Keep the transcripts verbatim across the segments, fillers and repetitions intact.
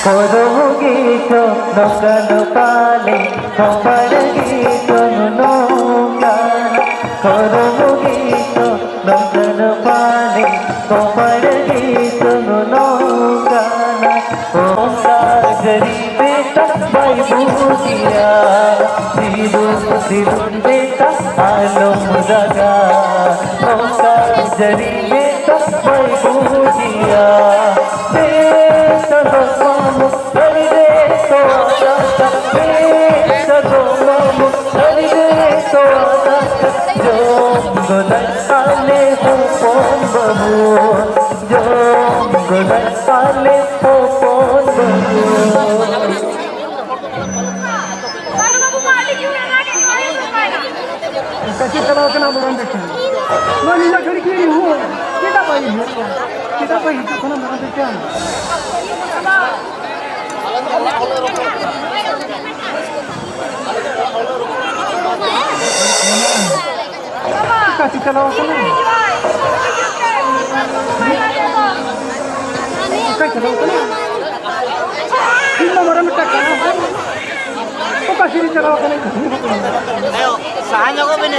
ᱠᱚᱨᱢᱚ ᱜᱮ ᱪᱚ ᱱᱚᱝᱠᱟᱱ ᱯᱟᱞᱮ, ᱠᱚᱯᱟᱲ ᱜᱮ ᱪᱚ ᱱᱚᱝᱠᱟᱱ᱾ ᱠᱚᱨᱢᱚ ᱜᱮ ᱪᱚ ᱱᱚᱝᱠᱟᱱ ᱯᱟᱞᱮ, ᱠᱚᱯᱟᱲ ᱜᱮ ᱪᱚ ᱱᱚᱝᱠᱟᱱ᱾ ᱚᱱᱠᱟ ᱡᱟᱹᱨᱤ ᱵᱮᱴᱟ ᱵᱟᱭ ᱵᱩᱡᱽ ᱜᱮᱭᱟ, ᱥᱤᱨᱩᱢ ᱥᱤᱨᱩᱢ ᱵᱮᱴᱟ ᱟᱞᱚᱢ ᱫᱟᱜᱟ᱾ ᱚᱱᱠᱟ ᱡᱟᱹᱨᱤ ᱵᱮᱴᱟ ᱵᱟᱭ ᱵᱩᱡᱽ ᱜᱮᱭᱟ᱾ ᱵᱮᱴᱟ ᱫᱚ ᱢᱟᱢᱩ ᱛᱷᱟᱹᱨᱤ ᱨᱮ ᱛᱚᱣᱟ ᱫᱟᱠᱟ, ᱵᱮᱴᱟ ᱫᱚ ᱢᱟᱢᱩ ᱛᱷᱟᱹᱨᱤ ᱨᱮ ᱛᱚᱣᱟ ᱫᱟᱠᱟ᱾ ᱡᱚᱢ ᱜᱚᱫᱟᱭ ᱟᱞᱮ ᱦᱚᱯᱚᱱ ᱵᱟᱹᱵᱩ, ᱡᱚᱢ ᱜᱚᱫᱟᱭ ᱟᱞᱮ ᱦᱚᱯᱚᱱ ᱵᱟᱹᱵᱩ᱾ ᱚᱠᱟ ᱥᱮᱫ ᱪᱟᱞᱟᱣ ᱠᱟᱱᱟ ᱢᱟᱨᱟᱝ ᱵᱮᱴᱟ? ᱱᱚᱣᱟ ᱱᱤᱱᱟᱹᱜ ᱜᱷᱟᱹᱲᱤᱡ ᱠᱷᱚᱱ ᱦᱚᱸ ᱪᱮᱫᱟᱜ ᱵᱟᱭ ᱦᱤᱡᱩᱜ ᱠᱟᱱᱟ? ᱪᱮᱫᱟᱜ ᱵᱟᱭ ᱦᱤᱡᱩᱜ ᱠᱟᱱᱟ ᱢᱟᱨᱟᱝ ᱵᱮᱴᱟ? ᱚᱠᱟ ᱥᱮᱫ ᱪᱟᱞᱟᱣ ᱠᱟᱱᱟ? ᱚᱠᱟᱭ ᱪᱟᱞᱟᱣ ᱠᱟᱱᱟ? ᱤᱧ ᱢᱟ ᱢᱟᱨᱟᱝ ᱵᱮᱴᱟ ᱠᱟᱱᱟ᱾ ᱚᱠᱟ ᱥᱮᱫ ᱪᱟᱞᱟᱣ ᱠᱟᱱᱟ? ᱥᱟᱦᱟ ᱧᱚᱜᱚᱜ ᱵᱤᱱ᱾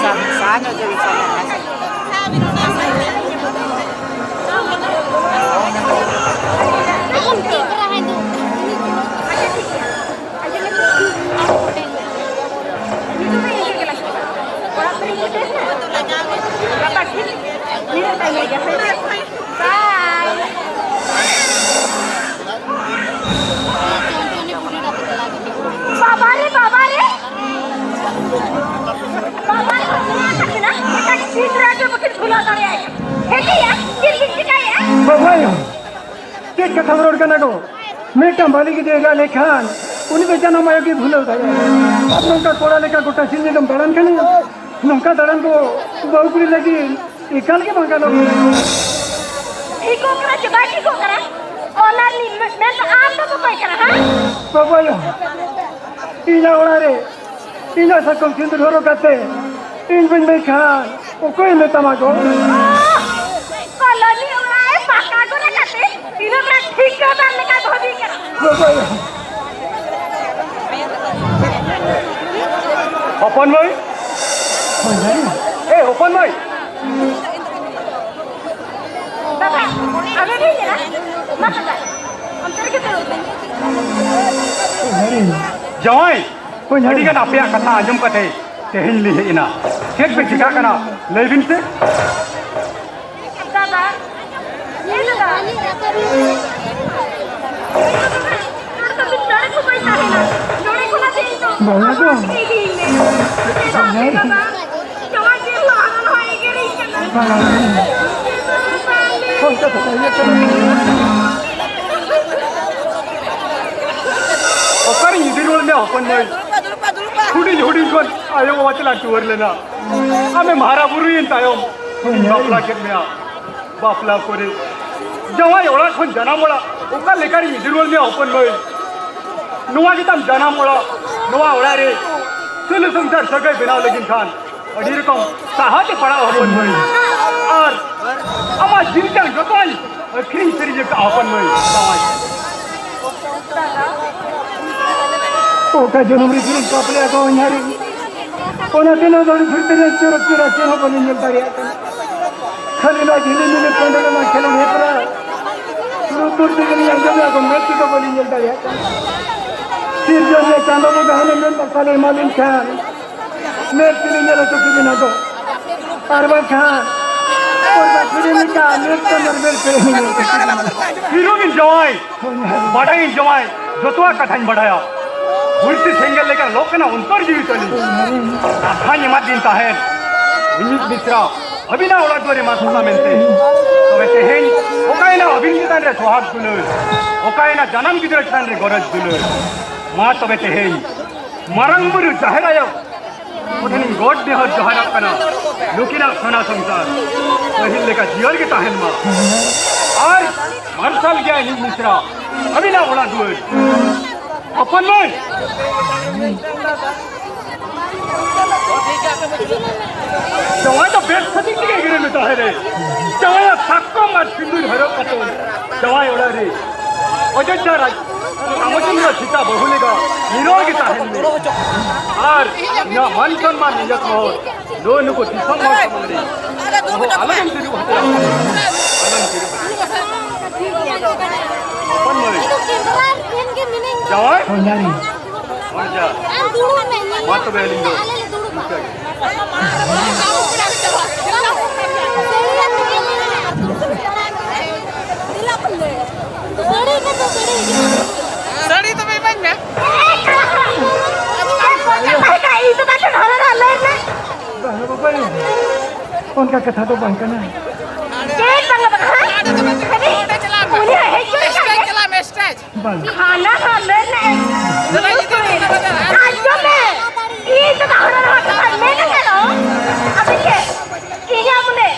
ᱥᱟ-, ᱥᱟᱦᱟ ᱧᱚᱜ ᱪᱚ ᱵᱤᱱ, ᱥᱟᱦᱟ ᱧᱚᱜ᱾ ᱵᱟᱵᱟ ᱨᱮ, ᱵᱟᱵᱟ ᱨᱮ᱾ ᱵᱟᱵᱟ ᱨᱮ, ᱵᱟᱵᱟ ᱨᱮ, ᱢᱤᱫᱴᱟᱝ ᱜᱤᱫᱽᱨᱟᱹ ᱜᱮ ᱵᱟᱹᱠᱤᱱ ᱵᱷᱩᱞᱟᱹᱣ ᱫᱟᱲᱮᱭᱟᱭ ᱠᱟᱱᱟ᱾ ᱦᱮᱸ ᱭᱟ, ᱪᱮᱫ ᱵᱤᱱ ᱪᱤᱠᱟᱹᱭᱟ? ᱵᱟᱵᱟ ᱭᱳ, ᱪᱮᱫ ᱠᱟᱛᱷᱟᱢ ᱨᱚᱲ ᱠᱟᱱᱟ ᱜᱚ? ᱢᱤᱫᱴᱟᱝ ᱵᱟᱹᱞᱤ ᱜᱤᱫᱽᱨᱟᱹ ᱮᱸᱜᱟ ᱞᱮᱠᱷᱟᱱ ᱩᱱᱤ ᱫᱚ ᱡᱟᱱᱟᱢ ᱟᱭᱳ ᱜᱮ ᱵᱷᱩᱞᱟᱹᱣ ᱫᱟᱲᱮᱭᱟᱜᱼᱟ᱾ ᱟᱨ ᱱᱚᱝᱠᱟ ᱠᱚᱲᱟ ᱞᱮᱠᱟ ᱜᱚᱴᱟ ᱥᱤᱧ ᱧᱤᱫᱟᱹᱢ ᱫᱟᱬᱟᱱ ᱠᱟᱱᱟ᱾ ᱱᱚᱝᱠᱟ ᱫᱟᱬᱟᱱ ᱫᱚ ᱵᱟᱹᱦᱩ ᱠᱩᱲᱤ ᱞᱟᱹᱜᱤᱫ ᱮᱠᱟᱞ ᱜᱮ ᱵᱟᱝ ᱜᱟᱱᱚᱜᱼᱟ᱾ ᱴᱷᱤᱠᱚᱜ ᱠᱟᱱᱟ ᱪᱮ ᱵᱟᱭ ᱴᱷᱤᱠᱚᱜ ᱠᱟᱱᱟ? ᱚᱱᱟ ᱨᱤᱱᱤᱡ ᱢᱮ-, ᱢᱮᱱ ᱫᱚ ᱟᱢ ᱫᱚ ᱚᱠᱚᱭ ᱠᱟᱱᱟ, ᱦᱮᱸ? ᱵᱟᱵᱟᱭᱳ, ᱤᱧᱟᱹᱜ ᱚᱲᱟᱜ ᱨᱮ ᱤᱧᱟᱹᱜ ᱥᱟᱠᱚᱢ ᱥᱤᱸᱫᱩᱨ ᱦᱚᱨᱚᱜ ᱠᱟᱛᱮ ᱤᱧ ᱵᱟᱹᱧ ᱢᱮᱱ ᱠᱷᱟᱱ ᱚᱠᱚᱭ ᱢᱮᱛᱟᱢᱟ ᱜᱚ? ᱠᱚᱞᱚᱱᱤ ᱚᱲᱟᱜ ᱮ ᱯᱟᱠᱟ ᱜᱚᱫ ᱟᱠᱟᱫ ᱛᱮ ᱤᱱᱟᱹ ᱢᱟ ᱴᱷᱤᱠᱟᱹᱫᱟᱨ ᱞᱮᱠᱟ ᱵᱷᱟᱹᱵᱤ ᱠᱟᱱᱟ᱾ ᱵᱟᱵᱟᱭᱳ᱾ ᱦᱚᱯᱚᱱ ᱢᱟᱹᱭ᱾ ᱦᱳᱭ, ᱦᱳᱭ᱾ ᱮ, ᱦᱚᱯᱚᱱ ᱢᱟᱹᱭ᱾ ᱵᱟᱵᱟ, ᱟᱵᱮᱱ ᱵᱮᱱ ᱧᱮᱞᱟ? ᱢᱟ ᱛᱚᱵᱮ, ᱚᱱᱛᱮ ᱨᱮᱜᱮ ᱫᱩᱲᱩᱵ ᱵᱮᱱ᱾ ᱡᱟᱶᱟᱭ, ᱦᱳᱭ, ᱦᱳᱭ᱾ ᱟᱹᱰᱤ ᱜᱟᱱ ᱟᱯᱮᱭᱟᱜ ᱠᱟᱛᱷᱟ ᱟᱸᱡᱚᱢ ᱠᱟᱛᱮ ᱛᱮᱦᱮᱧ ᱞᱤᱧ ᱦᱮᱡ ᱮᱱᱟ᱾ ᱪᱮᱫ ᱯᱮ ᱪᱤᱠᱟᱹᱜ ᱠᱟᱱᱟ, ᱞᱟᱹᱭ ᱵᱤᱱ ᱥᱮ? ᱫᱟᱫᱟ, ᱮ ᱫᱟᱫᱟ᱾ ᱟᱨ ᱫᱚ ᱢᱤᱫ ᱰᱚᱸᱰᱮ ᱠᱚ ᱵᱟᱹᱧ ᱛᱟᱦᱮᱱᱟ᱾ ᱰᱚᱸᱰᱮ ᱠᱷᱚᱱᱟᱜ ᱫᱚ ᱤᱧ ᱫᱚ ᱵᱟᱝᱟ ᱜᱚ᱾ ᱟᱯᱟᱛ ᱜᱮ ᱤᱫᱤᱭᱤᱧ ᱢᱮ᱾ ᱪᱮᱫᱟᱜ ᱥᱮ ᱫᱟᱫᱟ, ᱡᱟᱶᱟᱭ ᱡᱤᱞ ᱦᱚᱸ ᱦᱟᱱᱟ ᱱᱚᱣᱟ ᱮᱜᱮᱨᱤᱧ ᱠᱟᱱᱟ᱾ ᱵᱟᱝᱟ᱾ ᱦᱳᱭ, ᱠᱟᱛᱷᱟ ᱫᱚ ᱤᱭᱟᱹ ᱠᱟᱱᱟ᱾ ᱚᱠᱟᱨᱤᱧ ᱤᱫᱤ ᱨᱩᱣᱟᱹᱲ ᱢᱮᱭᱟ ᱦᱚᱯᱚᱱ ᱢᱟᱹᱭ? ᱦᱩᱰᱤᱧ ᱦᱩᱰᱤᱧ ᱠᱷᱚᱱ ᱟᱭᱳ ᱵᱟᱵᱟ ᱛᱮᱞᱟᱝ ᱴᱩᱣᱟᱹᱨ ᱞᱮᱱᱟ᱾ ᱟᱢᱮᱢ ᱦᱟᱨᱟ ᱵᱩᱨᱩᱭᱮᱱ ᱛᱟᱭᱚᱢ ᱤᱧ ᱵᱟᱯᱞᱟ ᱠᱮᱫ ᱢᱮᱭᱟ᱾ ᱵᱟᱯᱞᱟ ᱯᱚᱨᱮ ᱡᱟᱶᱟᱭ ᱚᱲᱟᱜ ᱠᱷᱚᱱ ᱡᱟᱱᱟᱢ ᱚᱲᱟᱜ ᱚᱠᱟ ᱞᱮᱠᱟᱨᱤᱧ ᱤᱫᱤ ᱨᱩᱣᱟᱹᱲ ᱢᱮᱭᱟ ᱦᱚᱯᱚᱱ ᱢᱟᱹᱭ? ᱱᱚᱣᱟ ᱜᱮᱛᱟᱢ ᱡᱟᱱᱟᱢ ᱚᱲᱟᱜ, ᱱᱚᱣᱟ ᱚᱲᱟᱜ ᱨᱮ ᱥᱩᱞᱩ ᱥᱚᱝᱥᱟᱨ ᱥᱟᱹᱜᱟᱹᱭ ᱵᱮᱱᱟᱣ ᱞᱟᱹᱜᱤᱫ ᱠᱷᱟᱱ ᱟᱹᱰᱤ ᱨᱚᱠᱚᱢ ᱥᱟᱦᱟᱛᱮ ᱯᱟᱲᱟᱣ ᱦᱚᱯᱚᱱ ᱢᱟᱹᱭ᱾ ᱟᱨ ᱟᱢᱟᱜ ᱡᱤᱣᱤ ᱡᱟᱝ ᱡᱚᱛᱚᱧ ᱟᱹᱠᱷᱨᱤᱧ ᱥᱟᱹᱨᱤ ᱟᱠᱟᱫᱼᱟ ᱦᱚᱯᱚᱱ ᱢᱟᱹᱭ᱾ ᱡᱟᱶᱟᱭ᱾ ᱚᱠᱟ ᱡᱚᱱᱚᱢ ᱨᱮ ᱪᱚᱨᱚᱠ ᱵᱟᱯᱞᱟ ᱠᱚ ᱧᱟᱢ ᱚᱱᱟᱛᱮ ᱱᱚᱣᱟ ᱫᱷᱩᱲᱤ ᱫᱷᱟᱹᱨᱛᱤ ᱨᱮ ᱪᱚᱨᱚᱠ ᱪᱮᱦᱨᱟ ᱪᱮᱫ ᱦᱚᱸ ᱵᱟᱹᱞᱤᱧ ᱧᱮᱞ ᱫᱟᱲᱮᱭᱟᱜ ᱠᱟᱱᱟ᱾ ᱠᱷᱟᱹᱞᱤ ᱱᱚᱣᱟ ᱡᱷᱤᱞᱤ ᱢᱤᱞᱤ ᱯᱟᱹᱰᱩ ᱨᱮᱱᱟᱜ ᱠᱷᱮᱞᱳᱰ ᱦᱮᱯᱨᱟᱣ ᱞᱩᱛᱩᱨ ᱛᱮᱜᱮ ᱞᱤᱧ ᱟᱸᱡᱚᱢᱮᱫᱼᱟ, ᱜᱚ, ᱢᱮᱫ ᱛᱮᱫᱚ ᱵᱟᱹᱞᱤᱧ ᱧᱮᱞ ᱫᱟᱲᱮᱭᱟᱜ ᱠᱟᱱᱟ᱾ ᱥᱤᱨᱡᱚᱱᱤᱭᱟᱹ ᱪᱟᱸᱫᱚ ᱵᱚᱸᱜᱟ ᱦᱩᱱᱟᱹᱝ ᱢᱮᱫ ᱢᱟᱨᱥᱟᱞᱮ ᱮᱢᱟ ᱞᱤᱧ ᱠᱷᱟᱱ ᱢᱮᱫ ᱛᱮᱞᱤᱧ ᱧᱮᱞ ᱦᱚᱪᱚ ᱠᱮᱵᱤᱱᱟ ᱫᱚ᱾ ᱟᱨ ᱵᱟᱝᱠᱷᱟᱱ ᱯᱚᱨᱫᱟ ᱯᱷᱤᱞᱢ ᱞᱮᱠᱟ ᱢᱮᱫ ᱠᱚ ᱢᱮᱨᱢᱮᱨ ᱯᱮᱨᱮᱡ ᱞᱤᱧ ᱧᱮᱞ ᱦᱚᱪᱚ ᱠᱮᱵᱤᱱᱟ᱾ ᱦᱤᱨᱳ ᱵᱤᱱ ᱡᱟᱶᱟᱭ᱾ ᱵᱟᱰᱟᱭᱟᱹᱧ ᱡᱟᱶᱟᱭ, ᱡᱚᱛᱚᱣᱟᱜ ᱠᱟᱛᱷᱟᱧ ᱵᱟᱰᱟᱭᱟ᱾ ᱦᱩᱭᱥᱤ ᱥᱮᱸᱜᱮᱞ ᱞᱮᱠᱟ ᱞᱚᱜ ᱠᱟᱱᱟ ᱚᱱᱛᱚᱨ ᱡᱤᱣᱤ ᱛᱟᱹᱞᱤᱧ᱾ ᱠᱟᱛᱷᱟᱧ ᱮᱢᱟᱫ ᱵᱤᱱ ᱛᱟᱦᱮᱸᱫ, ᱵᱤᱱᱤᱛ ᱢᱤᱥᱨᱟ, ᱟᱹᱵᱤᱱᱟᱜ ᱚᱲᱟᱜ ᱫᱩᱣᱟᱹᱨᱮ ᱢᱟᱨᱥᱟᱞᱟ ᱢᱮᱱᱛᱮ᱾ ᱛᱚᱵᱮ ᱛᱮᱦᱮᱧ ᱚᱠᱟᱭᱮᱱᱟ ᱟᱹᱵᱤᱱ ᱪᱮᱛᱟᱱ ᱨᱮ ᱥᱚᱦᱟᱜᱽ ᱫᱩᱞᱟᱹᱲ? ᱚᱠᱟᱭᱮᱱᱟ ᱡᱟᱱᱟᱢ ᱜᱤᱫᱽᱨᱟᱹ ᱪᱮᱛᱟᱱ ᱨᱮ ᱜᱚᱨᱚᱡᱽ ᱫᱩᱞᱟᱹᱲ? ᱢᱟ ᱛᱚᱵᱮ ᱛᱮᱦᱮᱧ ᱢᱟᱨᱟᱝ ᱵᱩᱨᱩ ᱡᱟᱦᱮᱨ ᱟᱭᱳ ᱠᱚᱴᱷᱮᱱᱤᱧ ᱜᱚᱰ ᱱᱮᱦᱚᱨ ᱡᱚᱦᱟᱨᱚᱜ ᱠᱟᱱᱟ, ᱱᱩᱠᱤᱱᱟᱜ ᱥᱚᱱᱟ ᱥᱚᱝᱥᱟᱨ ᱯᱟᱹᱦᱤᱞ ᱞᱮᱠᱟ ᱡᱤᱭᱟᱹᱲ ᱜᱮ ᱛᱟᱦᱮᱱ ᱢᱟ᱾ ᱟᱨ ᱢᱟᱨᱥᱟᱞ ᱜᱮᱭᱟ ᱤᱧᱤᱡ ᱢᱤᱥᱨᱟ, ᱟᱹᱵᱤᱱᱟᱜ ᱚᱲᱟᱜ ᱫᱩᱣᱟᱹᱨ᱾ ᱦᱚᱯᱚᱱ ᱢᱟᱹᱭ, ᱡᱟᱶᱟᱭ ᱫᱚ ᱵᱮᱥ ᱠᱷᱟᱹᱛᱤᱨ ᱛᱮᱜᱮ ᱮᱜᱮᱨᱮ ᱢᱮᱛᱟ ᱦᱮᱨᱮ᱾ ᱡᱟᱶᱟᱭᱟᱜ ᱥᱟᱠᱚᱢ ᱟᱨ ᱥᱤᱸᱫᱩᱨ ᱦᱚᱨᱚᱜ ᱠᱟᱛᱮ ᱡᱟᱶᱟᱭ ᱚᱲᱟᱜ ᱨᱮ ᱚᱡᱳᱫᱽᱫᱷᱟ ᱨᱟᱡᱽ ᱨᱟᱢᱪᱚᱸᱫᱽᱨᱚ ᱥᱤᱛᱟ ᱵᱟᱹᱦᱩ ᱞᱮᱠᱟ ᱱᱤᱨᱚᱲ ᱜᱮ ᱛᱟᱦᱮᱱ ᱢᱮ᱾ ᱟᱨ ᱤᱧᱟᱹᱜ ᱢᱟᱱ ᱥᱚᱱᱢᱟᱱ, ᱤᱧᱟᱹᱜ ᱢᱚᱦᱚᱨ ᱱᱩᱜᱼᱩ ᱱᱩᱠᱩ ᱫᱤᱥᱚᱢ ᱦᱚᱲ ᱥᱟᱢᱟᱝ ᱨᱮ ᱚᱦᱚ ᱟᱞᱚᱵᱮᱱ ᱛᱤᱨᱩᱵ ᱦᱟᱛᱟᱲᱟ᱾ ᱟᱞᱚᱢ ᱛᱤᱨᱩᱵ ᱦᱟᱛᱟᱲᱟ᱾ ᱦᱚᱯᱚᱱ ᱢᱟᱹᱭ᱾ ᱡᱟᱶᱟᱭ? ᱦᱚᱧᱦᱟᱨᱤᱧ᱾ ᱦᱚᱧᱦᱟᱨᱤᱧ᱾ ᱢᱟ ᱛᱚᱵᱮ ᱟᱹᱞᱤᱧ ᱫᱚ᱾ ᱥᱟᱹᱲᱤ ᱛᱚᱵᱮ ᱤᱢᱟᱹᱧ ᱢᱮ᱾ ᱤᱧ ᱫᱚ ᱵᱟᱝ ᱦᱚᱨᱚᱜ ᱞᱟᱹᱭ ᱢᱮ᱾ ᱵᱟᱝᱟ ᱵᱟᱵᱟ, ᱚᱱᱠᱟ ᱠᱟᱛᱷᱟ ᱫᱚ ᱵᱟᱝ ᱠᱟᱱᱟ᱾ ᱪᱮᱫ ᱵᱟᱝᱟ ᱵᱟᱵᱟ? ᱦᱟᱹᱱᱤ ᱩᱱᱤ ᱦᱚᱸ ᱦᱮᱡ ᱜᱚᱫ ᱮᱱᱟᱭ᱾ ᱵᱟᱝ᱾ ᱦᱟᱱᱟ ᱦᱚᱸ ᱞᱟᱹᱭ ᱢᱮ᱾ ᱟᱸᱡᱚᱢ ᱢᱮ᱾ ᱤᱧ ᱫᱚ ᱵᱟᱝ ᱦᱚᱨᱚᱜ ᱠᱟᱛᱷᱟ ᱢᱮᱱ ᱟᱠᱟᱫ ᱫᱚ᱾ ᱟᱫᱚ ᱪᱮᱫ? ᱤᱧᱟᱜ ᱢᱚᱱᱮ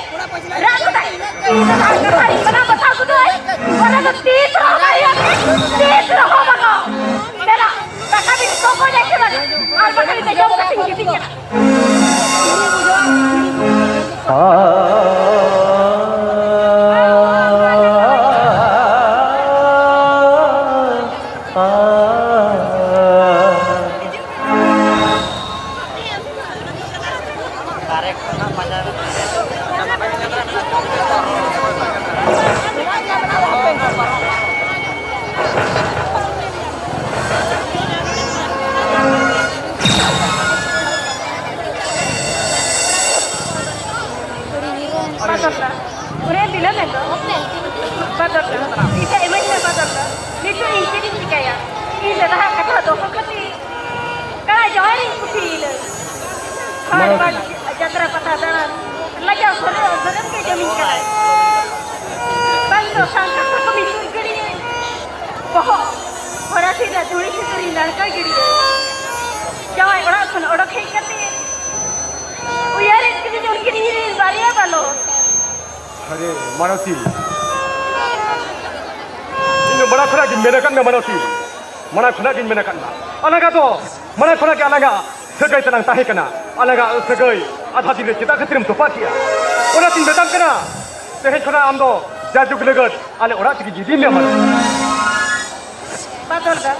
ᱨᱟᱜ ᱜᱚᱫᱟᱭ᱾ ᱤᱧ ᱫᱚ ᱵᱟᱝ ᱦᱚᱨᱚᱜ ᱠᱟᱛᱷᱟ ᱢᱮᱱ ᱟᱠᱟᱫ ᱫᱚ᱾ ᱚᱱᱟ ᱫᱚ ᱛᱤᱥ ᱨᱮᱦᱚᱸ ᱵᱟᱭ ᱦᱩᱭᱩᱜᱼᱟ᱾ ᱛᱤᱥ ᱨᱮᱦᱚᱸ ᱵᱟᱝᱟ᱾ ᱫᱮᱞᱟ, ᱫᱟᱠᱟ ᱵᱤᱱ ᱛᱚᱜᱚᱡᱟ ᱥᱮ ᱵᱟᱝᱟ? ᱟᱨ ᱵᱟᱠᱷᱟᱱ ᱤᱧ ᱫᱚ ᱡᱚᱢ ᱠᱟᱛᱮᱧ ᱜᱤᱛᱤᱡ ᱠᱟᱱᱟ᱾ ᱵᱟᱫᱚᱞ ᱫᱟ, ᱩᱱᱤ ᱫᱤᱱᱟᱹᱢ ᱦᱤᱞᱳᱜ ᱵᱟᱫᱚᱞ ᱫᱟ, ᱤᱧ ᱴᱷᱮᱱ ᱤᱢᱟᱹᱧ ᱢᱮ ᱵᱟᱫᱚᱞ ᱫᱟ᱾ ᱱᱤᱛᱚᱜ ᱤᱧ ᱪᱮᱫ ᱤᱧ ᱪᱤᱠᱟᱹᱭᱟ? ᱤᱧ ᱫᱟᱫᱟ ᱦᱟᱜ ᱠᱟᱛᱷᱟ ᱫᱚᱦᱚ ᱠᱟᱛᱮ ᱠᱟᱱᱟ, ᱡᱟᱶᱟᱭ ᱨᱤᱧ ᱠᱩᱥᱤᱭᱮᱱᱟ᱾ ᱦᱟᱴ ᱵᱟᱴ, ᱡᱟᱛᱨᱟ ᱯᱟᱛᱟ ᱫᱟᱬᱟᱱ, ᱞᱟᱡᱟᱣ ᱥᱚᱨᱚᱢ, ᱥᱚᱨᱚᱢ ᱜᱮ ᱡᱚᱢᱤᱧ ᱠᱟᱱᱟᱭ᱾ ᱵᱟᱝ ᱫᱚ ᱥᱟᱱᱛᱟᱲ ᱠᱚ ᱢᱤᱫ ᱜᱷᱟᱹᱲᱤᱡ ᱵᱚᱦᱚᱜ ᱦᱚᱨᱟ ᱴᱷᱮᱱ ᱫᱷᱩᱲᱤ ᱥᱤᱸᱫᱩᱨᱤᱧ ᱱᱟᱲᱠᱟ ᱜᱤᱰᱤᱭᱟ᱾ ᱡᱟᱶᱟᱭ ᱚᱲᱟᱜ ᱠᱷᱚᱱ ᱚᱰᱚᱠ ᱦᱮᱡ ᱠᱟᱛᱮ ᱩᱭᱦᱟᱹᱨᱮᱫ ᱠᱤᱫᱤᱧ ᱩᱱᱠᱤᱱ ᱤᱧ ᱨᱮᱱ ᱵᱟᱨᱭᱟ ᱵᱟᱞᱚ᱾ ᱟᱨᱮ ᱢᱟᱲᱚᱛᱤ, ᱢᱟᱲᱟᱝ ᱠᱷᱚᱱᱟᱜ ᱜᱤᱧ ᱢᱮᱱ ᱟᱠᱟᱫ ᱢᱮ ᱢᱟᱱᱚᱛᱤ, ᱢᱟᱲᱟᱝ ᱠᱷᱚᱱᱟᱜ ᱜᱤᱧ ᱢᱮᱱ ᱟᱠᱟᱫ ᱢᱮ, ᱟᱞᱟᱝᱟᱜ ᱫᱚ ᱢᱟᱲᱟᱝ ᱠᱷᱚᱱᱟᱜ ᱜᱮ ᱟᱞᱟᱝᱟᱜ ᱥᱟᱹᱜᱟᱹᱭ ᱛᱟᱞᱟᱝ ᱛᱟᱦᱮᱸ ᱠᱟᱱᱟ᱾ ᱟᱞᱟᱝᱟᱜ ᱥᱟᱹᱜᱟᱹᱭ ᱟᱫᱷᱟ ᱫᱤᱱ ᱨᱮ ᱪᱮᱫᱟᱜ ᱠᱷᱟᱹᱛᱤᱨᱮᱢ ᱛᱚᱯᱟᱜ ᱠᱮᱜᱼᱟ? ᱚᱱᱟᱛᱤᱧ ᱢᱮᱛᱟᱢ ᱠᱟᱱᱟ, ᱛᱮᱦᱮᱧ ᱠᱷᱚᱱᱟᱜ ᱟᱢ ᱫᱚ ᱡᱟᱭᱡᱩᱜᱽ ᱞᱟᱹᱜᱤᱫ ᱟᱞᱮ ᱚᱲᱟᱜ ᱛᱮᱜᱮ ᱤᱫᱤ ᱢᱮ ᱢᱟᱱᱚᱛᱤ᱾ ᱵᱟᱫᱚᱞ ᱫᱟ,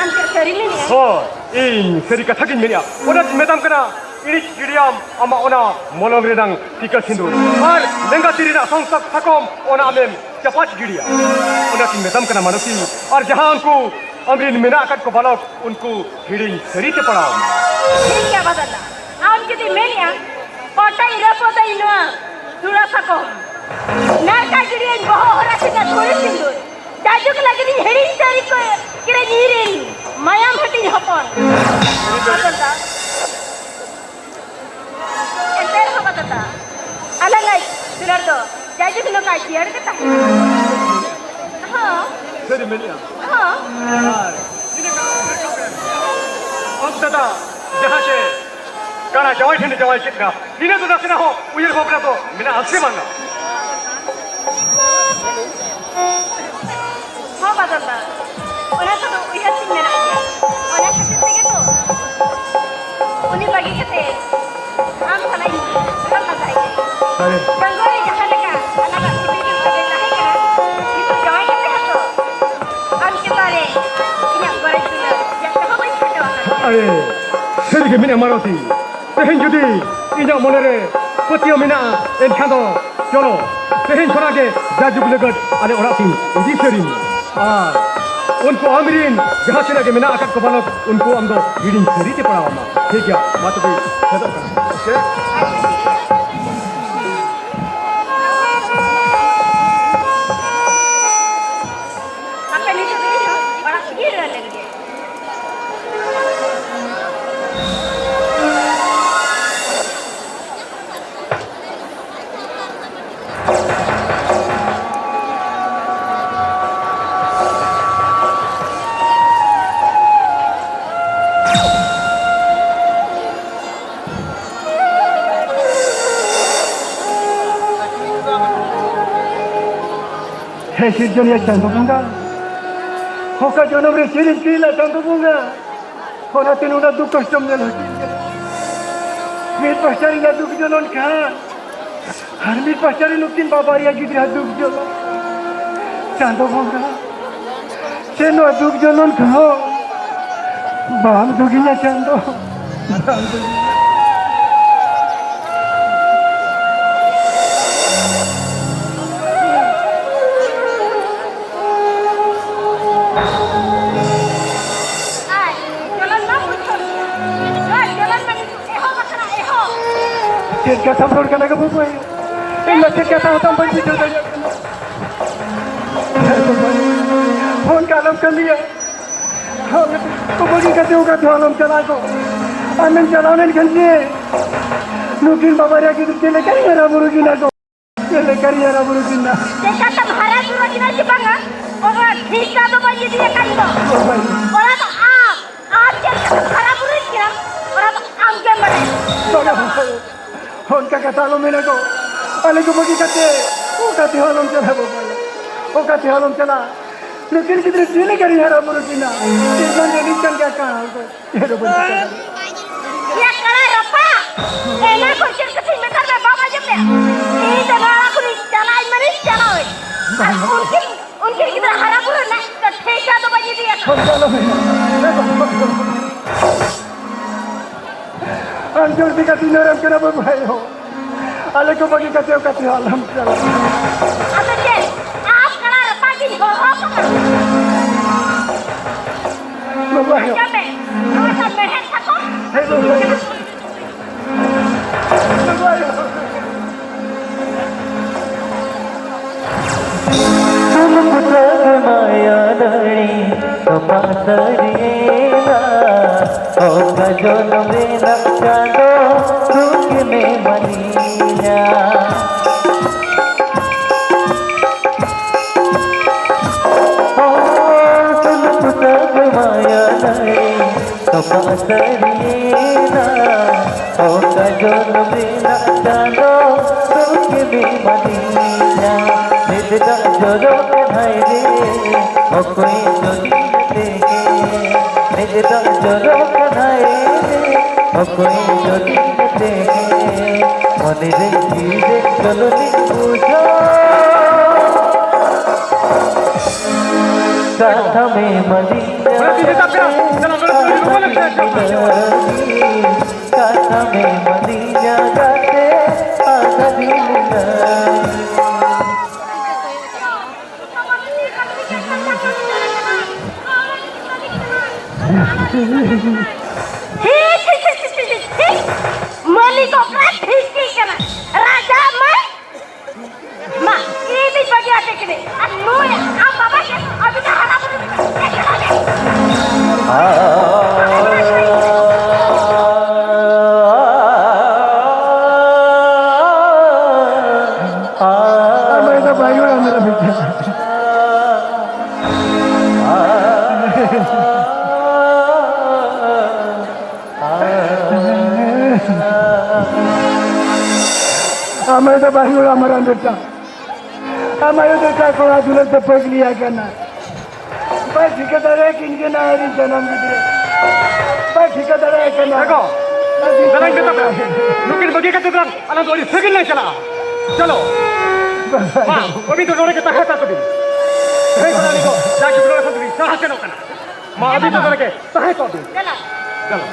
ᱟᱢ ᱪᱮᱫ ᱥᱟᱹᱨᱤᱢ ᱢᱮᱱᱮᱜᱼᱟ? ᱦᱳᱭ, ᱤᱧ ᱥᱟᱹᱨᱤ ᱠᱟᱛᱷᱟ ᱜᱤᱧ ᱢᱮᱱᱮᱜᱼᱟ᱾ ᱚᱱᱟᱧ ᱢᱮᱛᱟᱢ ᱠᱟᱱᱟ, ᱤᱬᱤᱡ ᱜᱤᱰᱤᱭᱟᱢ ᱟᱢᱟᱜ ᱚᱱᱟ ᱢᱚᱞᱚᱝ ᱨᱮᱱᱟᱝ ᱴᱤᱠᱟᱹ ᱥᱤᱸᱫᱩᱨ ᱟᱨ ᱞᱮᱸᱜᱟ ᱛᱤ ᱨᱮᱱᱟᱜ ᱥᱚᱝᱥᱳᱜᱽ ᱥᱟᱠᱚᱢ, ᱚᱱᱟ ᱟᱢᱮᱢ ᱪᱟᱯᱟᱫ ᱜᱤᱰᱤᱭᱟ᱾ ᱚᱱᱟᱛᱤᱧ ᱢᱮᱛᱟᱢ ᱠᱟᱱᱟ ᱢᱟᱱᱚᱛᱤ, ᱟᱨ ᱡᱟᱦᱟᱸ ᱩᱱᱠᱩ ᱟᱢᱨᱤᱱ ᱢᱮᱱᱟᱜ ᱟᱠᱟᱫ ᱠᱚ ᱵᱟᱞᱚᱠ, ᱩᱱᱠᱩ ᱦᱤᱲᱤᱧ ᱥᱟᱹᱨᱤ ᱛᱮ ᱯᱟᱲᱟᱣ ᱟᱢᱟ᱾ ᱴᱷᱤᱠ ᱜᱮᱭᱟ ᱵᱟᱫᱚᱞ ᱫᱟ, ᱟᱢ ᱡᱩᱫᱤᱢ ᱢᱮᱱᱮᱜᱼᱟ, ᱯᱚᱴᱟᱧ ᱨᱟᱹᱯᱩᱫᱟᱹᱧ ᱱᱚᱣᱟ ᱛᱩᱲᱟ ᱥᱟᱠᱚᱢ, ᱱᱟᱲᱠᱟ ᱜᱤᱰᱤᱭᱟᱹᱧ ᱵᱚᱦᱚᱜ ᱦᱚᱨᱟ ᱥᱮᱫᱟᱜ ᱫᱷᱩᱲᱤ ᱥᱤᱸᱫᱩᱨ, ᱡᱟᱭᱡᱩᱜᱽ ᱞᱟᱹᱜᱤᱫ ᱤᱧ ᱦᱤᱲᱤᱧ ᱥᱟᱹᱨᱤ ᱠᱚ ᱠᱤᱨᱤᱧ ᱤᱨᱤᱧ ᱢᱟᱭᱟᱢ ᱦᱟᱹᱴᱤᱧ ᱦᱚᱯᱚᱱ᱾ ᱵᱟᱫᱚᱞ ᱫᱟ, ᱮᱱᱛᱮ ᱨᱮᱦᱚᱸ ᱵᱟᱫᱚᱞ ᱫᱟ, ᱟᱞᱟᱝᱟᱜ ᱫᱩᱞᱟᱹᱲ ᱫᱚ ᱡᱟᱭᱡᱩᱜᱽ ᱱᱚᱝᱠᱟ ᱡᱤᱭᱟᱹᱲ ᱜᱮ ᱛᱟᱦᱮᱱᱟ᱾ ᱦᱚᱸ᱾ ᱥᱟᱹᱨᱤ ᱢᱮᱱᱮᱜᱼᱟ᱾ ᱦᱚᱸ᱾ ᱟᱨ ᱤᱱᱟᱹ ᱠᱟᱛᱮ ᱟᱢ ᱫᱟᱫᱟ ᱡᱟᱦᱟᱸ ᱪᱮ ᱠᱟᱱᱟ ᱡᱟᱶᱟᱭ ᱴᱷᱮᱱ ᱡᱟᱶᱟᱭ ᱪᱮᱫ ᱞᱮᱠᱟ, ᱱᱤᱱᱟᱹ ᱫᱚ ᱱᱟᱥᱮᱱᱟᱜ ᱦᱚᱸ ᱩᱭᱦᱟᱹᱨ ᱵᱷᱟᱵᱽᱱᱟ ᱫᱚ ᱢᱮᱱᱟᱜᱼᱟ ᱥᱮ ᱵᱟᱝᱟ? ᱦᱚᱸ ᱵᱟᱫᱚᱞ ᱫᱟ, ᱚᱱᱟ ᱠᱚᱫᱚ ᱩᱭᱦᱟᱹᱨ ᱛᱤᱧ ᱢᱮᱱᱟᱜ ᱜᱮᱭᱟ᱾ ᱚᱱᱟ ᱠᱷᱟᱹᱛᱤᱨ ᱛᱮᱜᱮ ᱛᱚ ᱩᱱᱤ ᱵᱟᱹᱜᱤ ᱠᱟᱛᱮ ᱟᱢ ᱥᱟᱞᱟᱜ ᱤᱧ ᱨᱚᱲ ᱞᱟᱸᱫᱟᱭ ᱠᱟᱱᱟ᱾ ᱟᱨᱮ᱾ ᱰᱟᱺᱜᱩᱣᱟᱹ ᱨᱮ ᱡᱟᱦᱟᱸ ᱞᱮᱠᱟ ᱟᱞᱟᱝᱟᱜ ᱥᱤᱵᱤᱞ ᱜᱮ ᱥᱟᱹᱜᱟᱹᱭ ᱛᱟᱦᱮᱸ ᱠᱟᱱᱟ, ᱱᱤᱛᱚᱜ ᱡᱟᱶᱟᱭ ᱠᱟᱛᱮ ᱦᱚᱸᱛᱚ ᱟᱢ ᱪᱮᱛᱟᱱ ᱨᱮ ᱤᱧᱟᱹᱜ ᱜᱚᱨᱚᱡᱽ ᱫᱩᱞᱟᱹᱲ ᱡᱟᱹᱥᱛᱤ ᱦᱚᱸ ᱵᱟᱹᱧ ᱠᱷᱟᱴᱚ ᱟᱠᱟᱱᱟ᱾ ᱟᱨᱮ, ᱥᱟᱹᱨᱤ ᱜᱮ ᱢᱮᱱᱮᱫᱼᱟ ᱢᱟᱱᱚᱛᱤ᱾ ᱛᱮᱦᱮᱧ ᱡᱩᱫᱤ ᱤᱧᱟᱹᱜ ᱢᱚᱱᱮᱨᱮ ᱯᱟᱹᱛᱭᱟᱹᱣ ᱢᱮᱱᱟᱜᱼᱟ, ᱮᱱᱠᱷᱟᱱ ᱫᱚ ᱪᱚᱞᱚ, ᱛᱮᱦᱮᱧ ᱠᱷᱚᱱᱟᱜ ᱜᱮ ᱡᱟᱭᱡᱩᱜᱽ ᱞᱟᱹᱜᱤᱫ ᱟᱞᱮ ᱚᱲᱟᱜ ᱛᱤᱧ ᱤᱫᱤ ᱥᱟᱹᱨᱤᱧ ᱢᱮ᱾ ᱟᱨ ᱩᱱᱠᱩ ᱟᱢᱨᱤᱱ ᱡᱟᱦᱟᱸ ᱛᱤᱱᱟᱹᱜ ᱜᱮ ᱢᱮᱱᱟᱜ ᱟᱠᱟᱫ ᱠᱚ ᱵᱟᱞᱚᱠ, ᱩᱱᱠᱩ ᱟᱢ ᱫᱚ ᱦᱤᱲᱤᱧ ᱥᱟᱹᱨᱤ ᱛᱮ ᱯᱟᱲᱟᱣ ᱟᱢᱟ᱾ ᱴᱷᱤᱠ ᱜᱮᱭᱟ, ᱢᱟ ᱛᱚᱵᱮ ᱯᱷᱮᱰᱚᱜ ᱠᱟᱱᱟ᱾ ᱳᱠᱮ? ᱟᱯᱮ ᱱᱤᱛᱚᱜ ᱫᱚ ᱤᱧ ᱦᱚᱸ ᱚᱲᱟᱜ ᱛᱮᱜᱮ ᱨᱩᱣᱟᱹᱲ ᱞᱮᱱ ᱜᱮ᱾ ᱦᱮᱸ, ᱥᱤᱨᱡᱚᱱᱤᱭᱟᱹ ᱪᱟᱸᱫᱳ ᱵᱚᱸᱜᱟ, ᱚᱠᱟ ᱡᱚᱱᱚᱢ ᱨᱮ ᱪᱮᱫ ᱤᱧ ᱪᱮᱫ ᱞᱮᱫ ᱪᱟᱸᱫᱚ ᱵᱚᱸᱜᱟ, ᱚᱱᱟᱛᱮ ᱱᱩᱱᱟᱹᱜ ᱫᱩᱠ ᱠᱚᱥᱴᱚᱢ ᱧᱮᱞ ᱦᱚᱪᱚᱧ ᱠᱟᱱᱟ᱾ ᱢᱤᱫ ᱯᱟᱦᱴᱟ ᱨᱮ ᱤᱧᱟᱹᱜ ᱫᱩᱠ ᱡᱚᱱᱚᱱ ᱠᱷᱟᱱ, ᱟᱨ ᱢᱤᱫ ᱯᱟᱦᱴᱟ ᱨᱮ ᱱᱩᱠᱤᱱ ᱵᱟᱵᱟ ᱨᱮᱭᱟᱜ ᱜᱤᱫᱽᱨᱟᱹ ᱫᱩᱠ ᱡᱚᱱᱚᱱ᱾ ᱪᱟᱸᱫᱚ ᱵᱚᱸᱜᱟ, ᱪᱮᱫ ᱱᱚᱣᱟ ᱫᱩᱠ ᱡᱚᱱᱚᱱ ᱠᱷᱚᱱ ᱵᱟᱢ ᱫᱩᱜᱤᱧᱟ ᱪᱟᱸᱫᱚ? ᱵᱟᱢ ᱫᱩᱜᱤᱧᱟ? ᱟᱨ ᱪᱚᱞᱚᱱ ᱢᱟ ᱵᱩᱡᱷᱟᱹᱣ᱾ ᱱᱚᱣᱟ ᱪᱚᱞᱚᱱ ᱢᱟ ᱱᱤᱛᱚᱜ ᱮᱦᱚᱵ ᱟᱠᱟᱱᱟ, ᱮᱦᱚᱵ᱾ ᱪᱮᱫ ᱠᱟᱛᱷᱟᱢ ᱨᱚᱲ ᱠᱟᱱᱟ ᱜᱚ ᱵᱟᱹᱵᱩ ᱟᱭᱳ? ᱤᱧ ᱢᱟ ᱪᱮᱫ ᱠᱟᱛᱷᱟ ᱦᱚᱸ ᱛᱟᱢ ᱵᱟᱹᱧ ᱵᱩᱡᱷᱟᱹᱣ ᱫᱟᱲᱮᱭᱟᱜ ᱠᱟᱱᱟ᱾ ᱚᱱᱠᱟ ᱟᱞᱚᱢ ᱠᱟᱹᱢᱤᱭᱟ᱾ ᱵᱟᱹᱜᱤ ᱠᱟᱛᱮ ᱚᱠᱟ ᱛᱮᱦᱚᱸ ᱟᱞᱚᱢ ᱪᱟᱞᱟᱜ ᱜᱚ᱾ ᱟᱢᱮᱢ ᱪᱟᱞᱟᱣ ᱞᱮᱱᱠᱷᱟᱱ ᱪᱮ ᱱᱩᱠᱤᱱ ᱵᱟᱵᱟ ᱨᱮᱭᱟᱜ ᱜᱤᱫᱽᱨᱟᱹ ᱪᱮᱫ ᱞᱮᱠᱟᱧ ᱦᱟᱨᱟ ᱵᱩᱨᱩ ᱠᱤᱱᱟ ᱜᱚ? ᱪᱮᱫ ᱞᱮᱠᱟᱧ ᱦᱟᱨᱟ ᱵᱩᱨᱩ ᱠᱤᱱᱟ? ᱪᱮᱠᱟᱛᱮᱢ ᱦᱟᱨᱟ ᱵᱩᱨᱩ ᱠᱤᱱᱟ ᱪᱮ ᱵᱟᱝᱟ? ᱚᱱᱟ ᱴᱷᱤᱠᱟ ᱫᱚ ᱵᱟᱹᱧ ᱤᱫᱤ ᱟᱠᱟᱫ ᱫᱚ᱾ ᱵᱟᱵᱟ᱾ ᱚᱱᱟ ᱫᱚ ᱟᱢ, ᱟᱢ ᱪᱮᱫ ᱞᱮᱠᱟᱛᱮᱢ ᱦᱟᱨᱟ ᱵᱩᱨᱩᱭᱮᱫ ᱠᱤᱱᱟ, ᱚᱱᱟ ᱫᱚ ᱟᱢ ᱜᱮᱢ ᱵᱟᱲᱟᱭᱟ᱾ ᱵᱟᱵᱟ᱾ ᱚᱱᱠᱟ ᱠᱟᱛᱷᱟ ᱟᱞᱚ ᱢᱮᱱᱟ ᱜᱚ᱾ ᱟᱞᱮ ᱠᱚ ᱵᱟᱹᱜᱤ ᱠᱟᱛᱮ ᱚᱠᱟ ᱛᱮᱦᱚᱸ ᱟᱞᱚᱢ ᱪᱟᱞᱟᱜ ᱵᱟᱵᱟ᱾ ᱚᱠᱟ ᱛᱮᱦᱚᱸ ᱟᱞᱚᱢ ᱪᱟᱞᱟᱜ᱾ ᱱᱩᱠᱤᱱ ᱜᱤᱫᱽᱨᱟᱹ ᱪᱮᱫ ᱞᱮᱠᱟ ᱨᱤᱧ ᱦᱟᱨᱟ ᱵᱩᱨᱩ ᱠᱤᱱᱟ? ᱪᱮᱫ ᱵᱟᱝ ᱡᱟᱹᱱᱤᱡ ᱠᱟᱱ ᱜᱮᱭᱟ ᱠᱟᱱ ᱜᱚ᱾ ᱪᱮᱫ ᱦᱚᱸ ᱵᱟᱹᱧ ᱪᱤᱠᱟᱹ ᱫᱟᱲᱮᱭᱟᱜᱼᱟ᱾ ᱭᱟ ᱠᱟᱲᱟ ᱨᱟᱯᱟᱜ! ᱮᱱᱟ ᱠᱷᱚᱱ ᱪᱮᱫ ᱠᱟᱛᱷᱟᱧ ᱢᱮᱛᱟᱫ ᱢᱮ ᱵᱟᱢ ᱟᱸᱡᱚᱢ ᱞᱮᱫᱼᱟ? ᱤᱧ ᱫᱚ ᱱᱚᱣᱟ ᱠᱷᱚᱱᱤᱧ ᱪᱟᱞᱟᱜ ᱟᱹᱧ ᱢᱟᱱᱮᱧ ᱪᱟᱞᱟᱣ ᱟᱹᱧ᱾ ᱟᱨ ᱩᱱᱠᱤᱱ, ᱩᱱᱠᱤᱱ ᱜᱤᱫᱽᱨᱟᱹ ᱦᱟᱨᱟ ᱵᱩᱨᱩ ᱨᱮᱱᱟᱜ ᱴᱷᱤᱠᱟ ᱫᱚ ᱵᱟᱹᱧ ᱤᱫᱤᱭᱟ᱾ ᱟᱢ ᱡᱚᱞᱫᱤ ᱠᱟᱛᱮ ᱱᱚᱰᱮᱢ ᱪᱟᱞᱟᱜ ᱵᱟᱹᱵᱩ ᱵᱷᱟᱭ ᱦᱚᱸ᱾ ᱟᱞᱮ ᱠᱚ ᱵᱟᱹᱜᱤ ᱠᱟᱛᱮ ᱚᱠᱟ ᱛᱮᱦᱚᱸ ᱟᱞᱚᱢ ᱪᱟᱞᱟᱜ᱾ ᱟᱫᱚ ᱪᱮᱫ? ᱟᱢ ᱠᱟᱲᱟ ᱨᱟᱯᱟᱜ ᱜᱤᱧ ᱦᱚᱦᱚ ᱠᱟᱫᱟ᱾ ᱵᱟᱵᱟ ᱟᱭᱳ᱾ ᱟᱸᱡᱚᱢ ᱢᱮ, ᱱᱚᱣᱟ ᱫᱚ ᱢᱮᱲᱦᱮᱫ ᱥᱟᱠᱚᱢ᱾ ᱦᱮᱸ, ᱵᱟᱵᱟ ᱟᱭᱳ᱾ ᱵᱟᱵᱟ ᱟᱭᱳ᱾ ᱥᱩᱱᱩᱢ ᱵᱩᱴᱟᱹ ᱢᱟᱭᱟ ᱱᱟᱹᱲᱤ ᱛᱚᱯᱟ ᱥᱟᱹᱨᱤᱭᱮᱱᱟ, ᱚᱠᱟ ᱡᱚᱱᱚᱢ ᱨᱮᱱᱟᱜ ᱪᱟᱸᱫᱚ ᱨᱩᱯ ᱮᱢ ᱮᱢᱟᱞᱤᱧᱟ᱾ ᱚ, ᱥᱩᱱᱩᱢ ᱵᱩᱴᱟᱹ ᱢᱟᱭᱟ ᱱᱟᱹᱲᱤ ᱛᱚᱯᱟ ᱥᱟᱹᱨᱤᱭᱮᱱᱟ, ᱚᱠᱟ ᱡᱚᱱᱚᱢ ᱨᱮᱱᱟᱜ ᱪᱟᱸᱫᱚ ᱨᱩᱯ ᱮᱢ ᱮᱢᱟᱞᱤᱧᱟ᱾ ᱢᱤᱫ ᱫᱟᱜ ᱡᱚᱨᱚᱜ ᱠᱟᱱᱟᱭ ᱨᱮ, ᱚᱠᱚᱭ ᱡᱚᱫᱤ ᱛᱮᱜᱮ᱾ ᱢᱮᱫ ᱫᱟᱜ ᱡᱚᱨᱚᱜ ᱠᱟᱱᱟᱭ ᱨᱮ, ᱚᱠᱚᱭ ᱡᱚᱫᱤ ᱛᱮᱜᱮ᱾ ᱢᱚᱱᱮ ᱨᱮ ᱛᱤᱨᱮ ᱪᱚᱞᱚᱱᱤ ᱵᱩᱡᱷᱟᱹᱣ᱾ ᱠᱟᱛᱷᱟ ᱢᱮ ᱢᱟᱹᱞᱤ᱾ ᱠᱟᱛᱷᱟ ᱢᱮ ᱢᱟᱹᱞᱤ ᱡᱟᱜᱟᱛᱮ ᱟᱫᱷᱟ ᱫᱤᱱ᱾ ᱢᱟᱹᱞᱤ ᱠᱚ ᱚᱠᱟ ᱴᱷᱤᱠ ᱴᱷᱤᱠ ᱠᱟᱱᱟ? ᱨᱟᱡᱟ ᱢᱟᱹᱭ, ᱢᱟ, ᱤᱧ ᱫᱩᱧ ᱵᱟᱹᱜᱤ ᱟᱯᱮ ᱠᱟᱹᱱᱟᱹᱧ᱾ ᱟᱨ ᱱᱩᱭ ᱟᱢ ᱵᱟᱵᱟ ᱜᱮ ᱟᱹᱰᱤ ᱦᱟᱨᱟ ᱵᱩᱨᱩ ᱢᱮᱱᱟᱜ᱾ ᱟᱢ ᱫᱚ ᱵᱟᱭ ᱚᱲᱟᱜ ᱢᱮᱱᱟᱜ ᱢᱤᱫᱴᱮᱱ᱾ ᱟᱢ ᱫᱚ ᱵᱟᱭ ᱚᱲᱟᱜ ᱢᱟᱨᱟᱝ ᱵᱮᱴᱟ᱾ ᱟᱢ ᱟᱭᱳ ᱫᱚ ᱮᱴᱟᱜ ᱠᱚᱲᱟ ᱫᱩᱞᱟᱹᱲ ᱛᱮ ᱯᱟᱹᱜᱽᱞᱤ ᱟᱠᱟᱱᱟ᱾ ᱵᱟᱭ ᱴᱷᱤᱠᱟᱹ ᱫᱟᱲᱮᱭᱟᱠᱤᱱ ᱠᱟᱱᱟ ᱟᱡᱨᱤᱱ ᱡᱟᱱᱟᱢ ᱜᱤᱫᱽᱨᱟᱹ᱾ ᱵᱟᱭ ᱴᱷᱤᱠᱟᱹ ᱫᱟᱲᱮᱭᱟᱭ ᱠᱟᱱᱟ᱾ ᱮ ᱜᱚ, ᱟᱹᱰᱤ ᱫᱮᱞᱟᱧ ᱢᱮᱛᱟ ᱯᱮᱭᱟ, ᱱᱩᱠᱤᱱ ᱵᱟᱹᱜᱤ ᱠᱟᱛᱮ ᱫᱚ ᱟᱞᱟᱝ ᱫᱚ ᱟᱹᱰᱤ ᱥᱟᱺᱜᱤᱧ ᱞᱮ ᱪᱟᱞᱟᱜᱼᱟ᱾ ᱪᱚᱞᱚ᱾ ᱢᱟ, ᱟᱹᱵᱤᱱ ᱫᱚ ᱱᱚᱰᱮ ᱜᱮ ᱛᱟᱦᱮᱸ ᱦᱟᱛᱟᱲ ᱠᱚᱵᱤᱱ᱾ ᱦᱮᱸ, ᱠᱚᱲᱟ ᱠᱚ, ᱡᱟ ᱜᱤᱫᱽᱨᱟᱹ ᱠᱷᱚᱱ ᱫᱚᱵᱤᱱ ᱥᱟᱦᱟ ᱥᱮᱱᱚᱜ ᱠᱟᱱᱟ᱾ ᱢᱟ, ᱟᱹᱵᱤᱱ ᱫᱚ ᱱᱚᱰᱮ ᱜᱮ ᱛᱟᱦᱮᱸ ᱠᱚᱜ ᱵᱤᱱ᱾ ᱪᱟᱞᱟᱜ᱾ ᱪᱚᱞᱚ᱾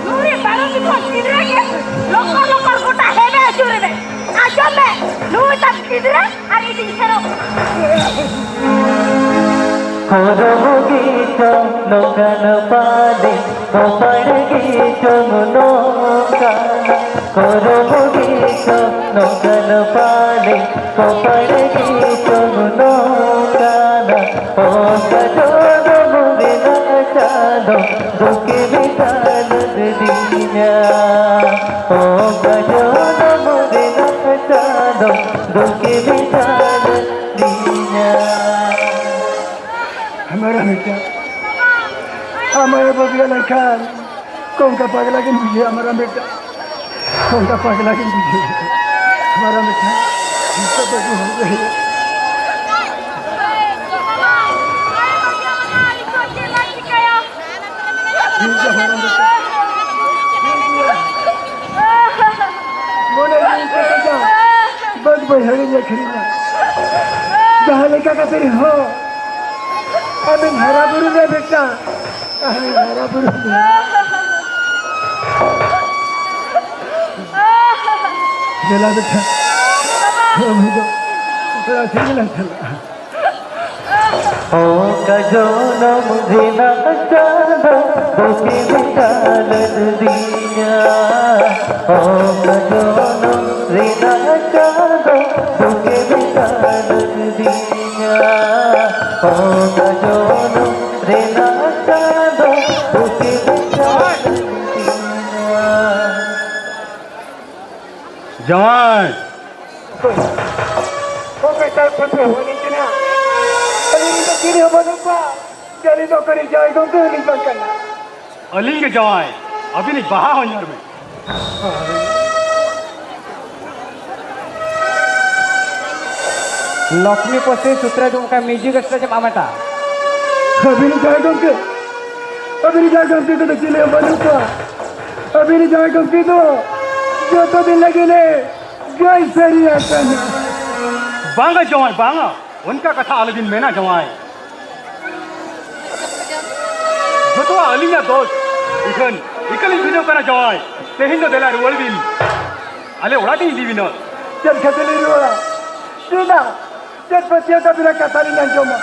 ᱱᱩᱭ ᱵᱟᱨᱚ ᱵᱚᱪᱷᱚᱨ ᱜᱤᱫᱽᱨᱟᱹ ᱜᱮ ᱞᱚᱠᱚᱨ ᱞᱚᱠᱚᱨ ᱜᱚᱴᱟ ᱦᱮᱵᱮ ᱟᱹᱪᱩᱨ ᱮᱫᱟᱭ᱾ ᱟᱸᱡᱚᱢ ᱢᱮ, ᱱᱩᱭ ᱛᱟᱢ ᱜᱤᱫᱽᱨᱟᱹ ᱟᱨ ᱤᱧᱤᱧ ᱥᱮᱱᱚᱜ ᱠᱟᱱᱟ᱾ ᱠᱚᱨᱚ ᱵᱩᱜᱤ ᱪᱚ ᱱᱚᱝᱠᱟᱱ ᱯᱟᱞᱮ, ᱠᱚᱯᱟᱲ ᱜᱮ ᱪᱚ ᱱᱚᱝᱠᱟᱱ᱾ ᱠᱚᱨᱚ ᱵᱩᱜᱤ ᱪᱚ ᱱᱚᱝᱠᱟᱱ ᱯᱟᱞᱮ, ᱠᱚᱯᱟᱲ ᱜᱮ ᱪᱚ ᱱᱚᱝᱠᱟᱱ᱾ ᱚᱠᱟ ᱡᱚᱱᱚᱢ ᱨᱮᱱᱟᱜ ᱪᱟᱸᱫᱚ ᱫᱩᱠᱮ ᱢᱮᱴᱟᱣ ᱞᱮᱫᱤᱧᱟ᱾ ᱚᱠᱟ ᱡᱚᱱᱚᱢ ᱨᱮᱱᱟᱜ ᱪᱟᱸᱫᱚ ᱫᱩᱠᱮ ᱢᱮᱴᱟᱣ ᱞᱮᱫᱤᱧᱟ᱾ ᱢᱟᱨᱟᱝ ᱵᱮᱴᱟ, ᱟᱢ ᱟᱭᱳ ᱵᱟᱹᱜᱤᱭᱟ ᱞᱮᱱᱠᱷᱟᱱ ᱠᱚᱝᱠᱟ ᱯᱟᱜᱽᱞᱟ ᱜᱮᱢ ᱵᱩᱡᱷᱟᱹᱣᱟ, ᱢᱟᱨᱟᱝ ᱵᱮᱴᱟ᱾ ᱠᱚᱝᱠᱟ ᱯᱟᱜᱽᱞᱟ ᱜᱮᱢ ᱵᱩᱡᱷᱟᱹᱣᱟ, ᱢᱟᱨᱟᱝ ᱵᱮᱴᱟ᱾ ᱡᱚᱛᱚ ᱵᱟᱹᱜᱤ ᱦᱩᱭᱩᱜᱼᱟ᱾ ᱢᱟᱨᱟᱝ ᱵᱮᱴᱟ᱾ ᱢᱚᱱᱮ ᱡᱤᱣᱤ ᱠᱚ ᱠᱟᱡᱟᱣ, ᱵᱟᱹᱫᱽ ᱵᱟᱹᱭᱦᱟᱹᱲᱤᱧ ᱟᱹᱠᱷᱨᱤᱧᱟ᱾ ᱡᱟᱦᱟᱸ ᱞᱮᱠᱟ ᱠᱟᱛᱮ ᱨᱮᱦᱚᱸ ᱟᱢᱤᱧ ᱦᱟᱨᱟ ᱵᱩᱨᱩ ᱢᱮᱭᱟ ᱵᱮᱴᱟ, ᱟᱢᱤᱧ ᱦᱟᱨᱟ ᱵᱩᱨᱩ ᱢᱮᱭᱟ᱾ ᱫᱮᱞᱟ ᱵᱮᱴᱟ, ᱟᱵᱚ ᱫᱚ ᱚᱲᱟᱜ ᱥᱮᱫ ᱜᱮᱞᱟᱝ ᱪᱟᱞᱟᱜᱼᱟ᱾ ᱚᱠᱟ ᱡᱚᱱᱚᱢ ᱨᱮᱱᱟᱜ ᱪᱟᱸᱫᱚ ᱵᱩᱠᱤ ᱢᱮᱴᱟᱣ ᱞᱮᱫᱤᱧᱟ᱾ ᱚᱠᱟ ᱡᱚᱱᱚᱢ ᱨᱮᱱᱟᱜ ᱪᱟᱸᱫᱚ ᱵᱩᱠᱤ ᱢᱮᱴᱟᱣ ᱞᱮᱫᱤᱧᱟ᱾ ᱚᱠᱟ ᱡᱚᱱᱚᱢ ᱨᱮᱱᱟᱜ ᱪᱟᱸᱫᱚ ᱵᱩᱠᱤ ᱢᱮᱴᱟᱣ ᱞᱮᱫᱤᱧᱟ᱾ ᱡᱟᱶᱟᱭ! ᱚᱠᱚᱭ ᱛᱟᱨ ᱯᱷᱳᱱ ᱯᱮ ᱦᱚᱦᱚ ᱟᱹᱞᱤᱧ ᱠᱟᱱᱟ? ᱟᱹᱞᱤᱧ ᱫᱚ ᱪᱤᱞᱤ ᱦᱚᱸ ᱵᱟᱹᱱᱩᱜ ᱠᱚᱣᱟ᱾ ᱡᱮ ᱟᱹᱞᱤᱧ ᱫᱚ ᱚᱠᱚᱭ ᱨᱮᱱ ᱡᱟᱶᱟᱭ ᱜᱚᱢᱠᱮ ᱦᱚᱸᱞᱤᱧ ᱵᱟᱝ ᱠᱟᱱᱟ᱾ ᱟᱹᱞᱤᱧ ᱜᱮ ᱡᱟᱶᱟᱭ, ᱟᱹᱵᱤᱱᱤᱡ ᱵᱟᱦᱟ ᱦᱚᱧᱦᱟᱨ ᱢᱮ᱾ ᱞᱚᱠᱷᱢᱤ ᱯᱚᱥᱮ ᱥᱩᱛᱨᱮ ᱫᱩᱢᱠᱟ ᱢᱤᱡᱤ ᱜᱟᱥᱴᱟ ᱡᱮᱢ ᱟᱢᱮᱴᱟ᱾ ᱟᱹᱵᱤᱱᱤᱡ ᱡᱟᱶᱟᱭ ᱜᱚᱢᱠᱮ, ᱟᱹᱵᱤᱱᱤᱡ ᱡᱟᱶᱟᱭ ᱜᱚᱢᱠᱮ ᱠᱚᱫᱚ ᱪᱤᱞᱤ ᱦᱚᱸ ᱵᱟᱹᱱᱩᱜ ᱠᱚᱣᱟ᱾ ᱟᱹᱵᱤᱱᱤᱡ ᱡᱟᱶᱟᱭ ᱜᱚᱢᱠᱮ ᱫᱚ ᱡᱚᱛᱚ ᱫᱤᱱ ᱞᱟᱹᱜᱤᱫ ᱮ ᱜᱟᱹᱭ ᱥᱟᱹᱨᱤ ᱟᱠᱟᱱᱟ᱾ ᱵᱟᱝᱟ ᱡᱟᱶᱟᱭ, ᱵᱟᱝᱟ, ᱚᱱᱠᱟ ᱠᱟᱛᱷᱟ ᱟᱞᱚᱵᱤᱱ ᱢᱮᱱᱟ ᱡᱟᱶᱟᱭ᱾ ᱡᱚᱛᱚᱣᱟᱜ ᱟᱹᱞᱤᱧᱟᱜ ᱫᱳᱥ᱾ ᱤᱠᱷᱟᱹᱱ ᱤᱠᱟᱹᱞᱤᱧ ᱵᱩᱡᱷᱟᱹᱣ ᱠᱟᱱᱟ ᱡᱟᱶᱟᱭ᱾ ᱛᱮᱦᱮᱧ ᱫᱚ ᱫᱮᱞᱟ ᱨᱩᱣᱟᱹᱲ ᱵᱤᱱ, ᱟᱞᱮ ᱚᱲᱟᱜ ᱤᱧ ᱤᱫᱤ ᱵᱤᱱᱟ᱾ ᱪᱮᱫ ᱠᱷᱟᱹᱛᱤᱨ ᱞᱤᱧ ᱨᱩᱣᱟᱹᱲᱟ? ᱪᱮᱫᱟᱜ? ᱪᱮᱫ ᱯᱟᱹᱛᱭᱟᱹᱣ ᱛᱟᱹᱵᱤᱱᱟᱜ ᱠᱟᱛᱷᱟ ᱞᱤᱧ ᱟᱸᱡᱚᱢᱟ?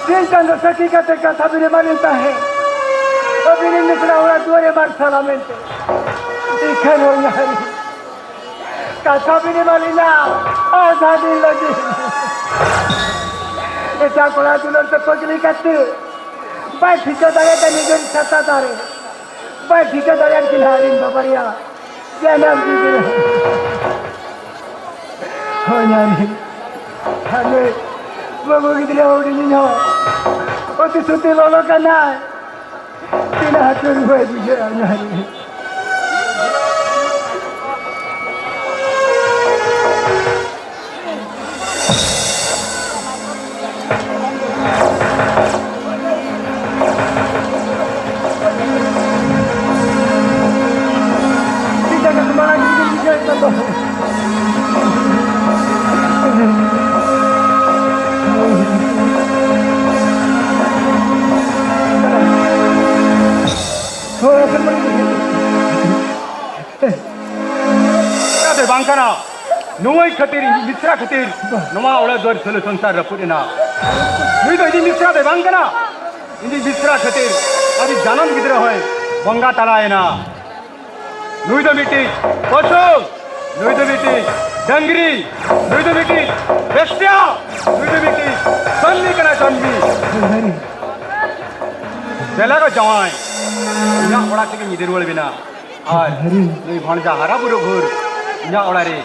ᱥᱤᱧ ᱪᱟᱸᱫᱚ ᱥᱟᱹᱠᱷᱤ ᱠᱟᱛᱮ ᱠᱟᱛᱷᱟ ᱵᱤᱱ ᱮᱢᱟ ᱞᱤᱧ ᱛᱟᱦᱮᱸᱫ, ᱟᱹᱵᱤᱱ ᱤᱧ ᱢᱤᱥᱨᱟ ᱚᱲᱟᱜ ᱫᱩᱣᱟᱹᱨᱮ ᱢᱟᱨᱥᱟᱞᱟ ᱢᱮᱱᱛᱮ᱾ ᱤᱠᱷᱟᱹᱱ ᱦᱚᱸ ᱧᱟᱢ ᱠᱟᱛᱷᱟ ᱵᱤᱱ ᱮᱢᱟ ᱞᱤᱧᱟ ᱟᱫᱷᱟ ᱫᱤᱱ ᱞᱟᱹᱜᱤᱫ᱾ ᱮᱴᱟᱜ ᱠᱚᱲᱟ ᱫᱩᱞᱟᱹᱲ ᱛᱮ ᱯᱟᱹᱜᱽᱞᱤ ᱠᱟᱛᱮ ᱵᱟᱭ ᱴᱷᱤᱠᱟᱹ ᱫᱟᱲᱮᱭᱟᱫᱟ ᱱᱤᱡᱮᱨ ᱪᱷᱟᱛᱟ ᱫᱟᱨᱮ᱾ ᱵᱟᱭ ᱴᱷᱤᱠᱟᱹ ᱫᱟᱲᱮᱭᱟᱫ ᱠᱤᱱᱟ ᱟᱹᱞᱤᱧ ᱵᱟᱵᱟ ᱨᱮᱭᱟᱜ ᱡᱟᱱᱟᱢ ᱜᱤᱫᱽᱨᱟᱹ᱾ ᱦᱳᱭ, ᱟᱹᱞᱤᱧ ᱦᱟᱱᱮ ᱵᱟᱹᱵᱩ ᱜᱤᱫᱽᱨᱟᱹ ᱦᱩᱰᱤᱧ ᱦᱚᱸ ᱯᱨᱚᱛᱤᱥᱨᱩᱛᱤ ᱞᱚᱞᱚ ᱠᱟᱱᱟᱭ᱾ ᱛᱤᱱᱟᱹᱜ ᱦᱟᱹᱥᱩ ᱨᱩᱣᱟᱹᱭ ᱵᱩᱡᱷᱟᱹᱣᱟ ᱚᱱᱟ ᱨᱮ᱾ ᱦᱳᱭ, ᱟᱯᱮ ᱢᱟ ᱠᱟᱛᱷᱟ ᱫᱚ ᱵᱟᱝ ᱠᱟᱱᱟ᱾ ᱱᱩᱭ ᱠᱷᱟᱹᱛᱤᱨ, ᱤᱧ ᱢᱤᱥᱨᱟ ᱠᱷᱟᱹᱛᱤᱨ ᱱᱚᱣᱟ ᱚᱲᱟᱜ ᱫᱩᱣᱟᱹᱨ ᱥᱟᱹᱞᱟᱹ ᱥᱚᱝᱥᱟᱨ ᱨᱟᱹᱯᱩᱫ ᱮᱱᱟ᱾ ᱱᱩᱭ ᱫᱚ ᱤᱧ ᱢᱤᱥᱨᱟ ᱫᱚᱭ ᱵᱟᱝ ᱠᱟᱱᱟ᱾ ᱤᱧ ᱢᱤᱥᱨᱟ ᱠᱷᱟᱹᱛᱤᱨ ᱟᱹᱰᱤ ᱡᱟᱱᱟᱢ ᱜᱤᱫᱽᱨᱟᱹ ᱦᱚᱸᱭ ᱵᱚᱸᱜᱟ ᱛᱟᱞᱟᱭᱮᱱᱟ᱾ ᱱᱩᱭ ᱫᱚ ᱢᱤᱫᱴᱤᱡ ᱯᱚᱥᱩ, ᱱᱩᱭ ᱫᱚ ᱢᱤᱫᱴᱤᱡ ᱰᱟᱹᱝᱨᱤ, ᱱᱩᱭ ᱫᱚ ᱢᱤᱫᱴᱤᱡ ᱵᱮᱥᱴᱤᱭᱟ, ᱱᱩᱭ ᱫᱚ ᱢᱤᱫᱴᱤᱡ ᱥᱟᱹᱱᱢᱤ ᱠᱟᱱᱟᱭ, ᱥᱟᱹᱱᱢᱤ᱾ ᱫᱮᱞᱟ ᱜᱚ ᱡᱟᱶᱟᱭ, ᱤᱧᱟᱹᱜ ᱚᱲᱟᱜ ᱛᱮᱜᱮ ᱧᱤᱫᱟᱹ ᱨᱩᱣᱟᱹᱲ ᱵᱮᱱᱟ᱾ ᱟᱨ ᱱᱩᱭ ᱵᱷᱟᱬᱡᱟ ᱦᱟᱨᱟ ᱵᱩᱨᱩ ᱵᱷᱳᱨ ᱤᱧᱟᱹᱜ ᱚᱲᱟᱜ ᱨᱮ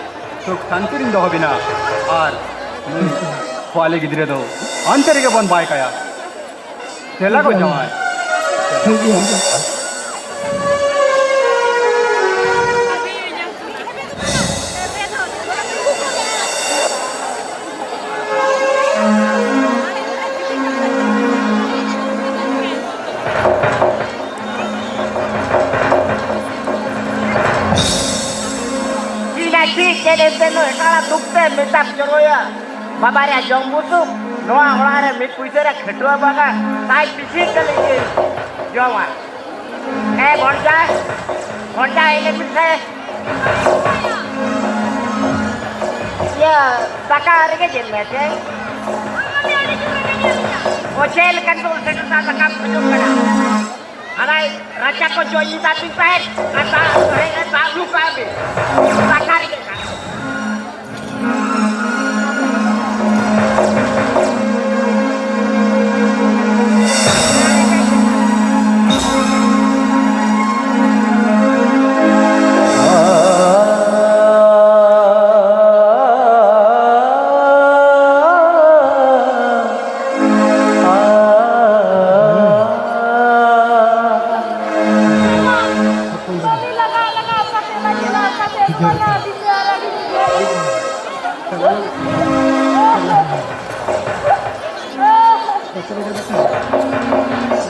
ᱥᱩᱠ ᱥᱟᱱᱛᱤ ᱨᱤᱧ ᱫᱚᱦᱚ ᱵᱤᱱᱟ᱾ ᱟᱨ ᱱᱩᱭ ᱠᱷᱚᱣᱟᱞᱮ ᱜᱤᱫᱽᱨᱟᱹ ᱫᱚ ᱦᱟᱱᱛᱮ ᱨᱮᱜᱮ ᱵᱚᱱ ᱵᱟᱭ ᱠᱟᱭᱟ᱾ ᱪᱮᱞᱟ ᱠᱚ ᱡᱟᱶᱟᱭ᱾ ᱴᱷᱤᱠ ᱜᱮᱭᱟ᱾ ᱤᱧ ᱢᱟ ᱴᱷᱤᱠ ᱜᱮ ᱮᱱᱛᱮ ᱱᱩᱭ ᱮᱠᱞᱟ ᱫᱩᱠ ᱛᱮ ᱢᱮᱛᱟᱢ ᱡᱚᱨᱚᱭᱟ᱾ ᱵᱟᱵᱟ ᱨᱮ ᱡᱚᱢ ᱵᱩᱥᱩᱵ, ᱱᱚᱣᱟ ᱚᱲᱟᱜ ᱨᱮ ᱢᱤᱫ ᱯᱩᱭᱥᱟᱹ ᱨᱮ ᱠᱷᱟᱹᱴᱩᱣᱟᱹ ᱵᱟᱝᱟ, ᱛᱟᱭ ᱯᱤᱪᱷᱤ ᱛᱮ ᱞᱤᱧ ᱡᱚᱢᱟ᱾ ᱮ ᱵᱷᱚᱱᱡᱟ, ᱵᱷᱚᱱᱡᱟ ᱦᱮᱡ ᱞᱮᱱ ᱥᱮ᱾ ᱤᱭᱟᱹ, ᱫᱟᱠᱟ ᱨᱮᱸᱜᱮᱡ ᱮᱱ ᱢᱮ ᱪᱮ? ᱚ, ᱪᱮᱫ ᱞᱮᱠᱟᱱ ᱫᱚ ᱥᱮᱴᱮᱨ ᱫᱟᱠᱟᱢ ᱠᱷᱚᱡᱚᱜ ᱠᱟᱱᱟ? ᱟᱨ ᱨᱟᱪᱟ ᱠᱚ ᱡᱚᱭᱱᱤ ᱛᱟᱵᱤᱱ ᱛᱟᱦᱮᱸᱫ, ᱟᱨ ᱫᱟᱜ ᱨᱮ ᱫᱟᱜ ᱞᱩ ᱠᱟᱜ ᱵᱤᱱ᱾ ᱞᱟᱛᱟᱨ ᱨᱮᱜᱮ ᱠᱟᱱᱟ᱾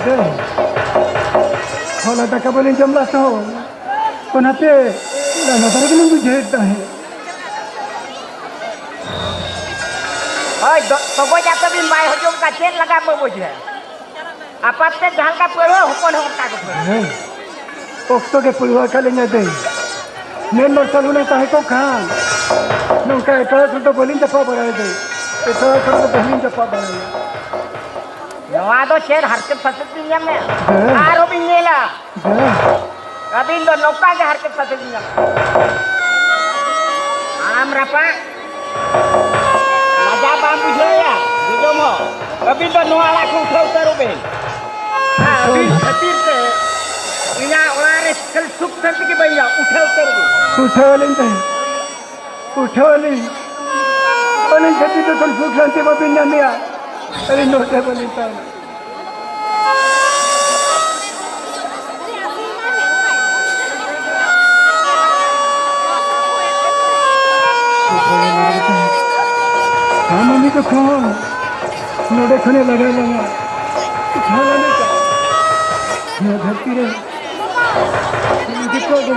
ᱦᱮᱸ᱾ ᱦᱚᱞᱟ ᱫᱟᱠᱟ ᱵᱟᱹᱞᱤᱧ ᱡᱚᱢ ᱞᱮᱫ ᱛᱚ, ᱚᱱᱟᱛᱮ ᱞᱟᱸᱜᱟ ᱫᱷᱟᱨᱟ ᱜᱮᱞᱤᱧ ᱵᱩᱡᱷᱟᱹᱣᱮᱫ ᱛᱟᱦᱮᱸᱫ᱾ ᱦᱳᱭ, ᱫᱚ-, ᱛᱚᱜᱚᱡ ᱟᱛᱮ ᱵᱤᱱ ᱵᱟᱭ ᱦᱚᱡᱚᱢ ᱠᱟᱜ, ᱪᱮᱫ ᱞᱟᱜᱟ ᱵᱚ ᱵᱩᱡᱷᱟᱹᱣᱟ? ᱟᱯᱟᱛ ᱛᱮ ᱡᱟᱦᱟᱸ ᱞᱮᱠᱟ ᱯᱟᱹᱲᱣᱟᱹ, ᱦᱚᱯᱚᱱ ᱦᱚᱸ ᱚᱱᱠᱟ ᱜᱮ ᱯᱟᱹᱲᱣᱟᱹ᱾ ᱦᱮᱸ, ᱚᱠᱛᱚ ᱜᱮ ᱯᱟᱹᱲᱣᱟᱹ ᱟᱠᱟᱫ ᱞᱤᱧᱟ ᱫᱟᱹᱭ᱾ ᱢᱮᱱ ᱢᱟᱨᱥᱟᱞ ᱦᱩᱱᱟᱹᱝ ᱛᱟᱦᱮᱸ ᱠᱚᱜ ᱠᱷᱟᱱ, ᱱᱚᱝᱠᱟ ᱮᱴᱟᱜ ᱥᱮᱫ ᱫᱚ ᱵᱟᱹᱞᱤᱧ ᱡᱟᱯᱟᱜ ᱵᱟᱲᱟᱭᱟ ᱫᱟᱹᱭ᱾ ᱮᱴᱟᱜ ᱥᱮᱫ ᱫᱚ ᱵᱟᱹᱞᱤᱧ ᱡᱟᱯᱟᱜ ᱵᱟᱲᱟᱭᱟ᱾ ᱱᱚᱣᱟ ᱫᱚ ᱪᱮᱫ ᱦᱟᱨᱠᱮᱛ ᱥᱟᱥᱮᱛ ᱵᱤᱱ ᱧᱟᱢᱮᱫᱼᱟ? ᱦᱮᱸ᱾ ᱟᱨᱦᱚᱸ ᱵᱤᱱ ᱧᱮᱞᱟ᱾ ᱦᱮᱸ᱾ ᱟᱹᱵᱤᱱ ᱫᱚ ᱱᱚᱝᱠᱟ ᱜᱮ ᱦᱟᱨᱠᱮᱛ ᱥᱟᱥᱮᱛ ᱵᱤᱱ ᱧᱟᱢᱟ᱾ ᱦᱟᱲᱟᱢ ᱨᱟᱯᱟᱜ᱾ ᱞᱟᱡᱟᱣ ᱵᱟᱢ ᱵᱩᱡᱷᱟᱹᱣᱮᱫᱼᱟ? ᱡᱚᱡᱚᱢ ᱦᱚᱲ᱾ ᱟᱹᱵᱤᱱ ᱫᱚ ᱱᱚᱣᱟ ᱟᱲᱟᱜ ᱠᱷᱚᱱ ᱩᱴᱷᱟᱹᱣ ᱩᱛᱟᱹᱨᱚᱜ ᱵᱤᱱ᱾ ᱟᱹᱵᱤᱱ ᱠᱷᱟᱹᱛᱤᱨ ᱛᱮ ᱤᱧᱟᱹᱜ ᱚᱲᱟᱜ ᱨᱮ ᱠᱷᱟᱹᱞᱤ ᱥᱩᱠ ᱥᱟᱱᱛᱤ ᱜᱮ ᱵᱟᱹᱧ ᱧᱟᱢ᱾ ᱩᱴᱷᱟᱹᱣ ᱩᱛᱟᱹᱨᱚᱜ ᱵᱤᱱ᱾ ᱩᱴᱷᱟᱹᱣ ᱟᱹᱞᱤᱧ ᱛᱟᱦᱮᱸᱫ᱾ ᱩᱴᱷᱟᱹᱣ ᱟᱹᱞᱤᱧ᱾ ᱟᱹᱞᱤᱧ ᱠᱷᱟᱹᱛᱤᱨ ᱛᱮ ᱠᱷᱚᱱ ᱥᱩᱠ ᱥᱟᱱᱛᱤ ᱵᱟᱹᱵᱤᱱ ᱧᱟᱢᱮᱜᱼᱟ᱾ ᱟᱹᱞᱤᱧ ᱱᱚᱰᱮ ᱵᱟᱹᱞᱤᱧ ᱛᱟᱦᱮᱱᱟ᱾ ᱟᱢ ᱩᱱᱤ ᱫᱚ ᱠᱷᱚᱱ ᱱᱚᱰᱮ ᱠᱷᱚᱱᱮ ᱞᱟᱜᱟᱭ ᱞᱟᱝᱟ᱾ ᱡᱟᱦᱟᱸ ᱞᱟᱹᱜᱤᱫ ᱱᱚᱣᱟ ᱫᱷᱟᱹᱨᱛᱤ ᱨᱮ ᱡᱚᱛᱚ ᱜᱮ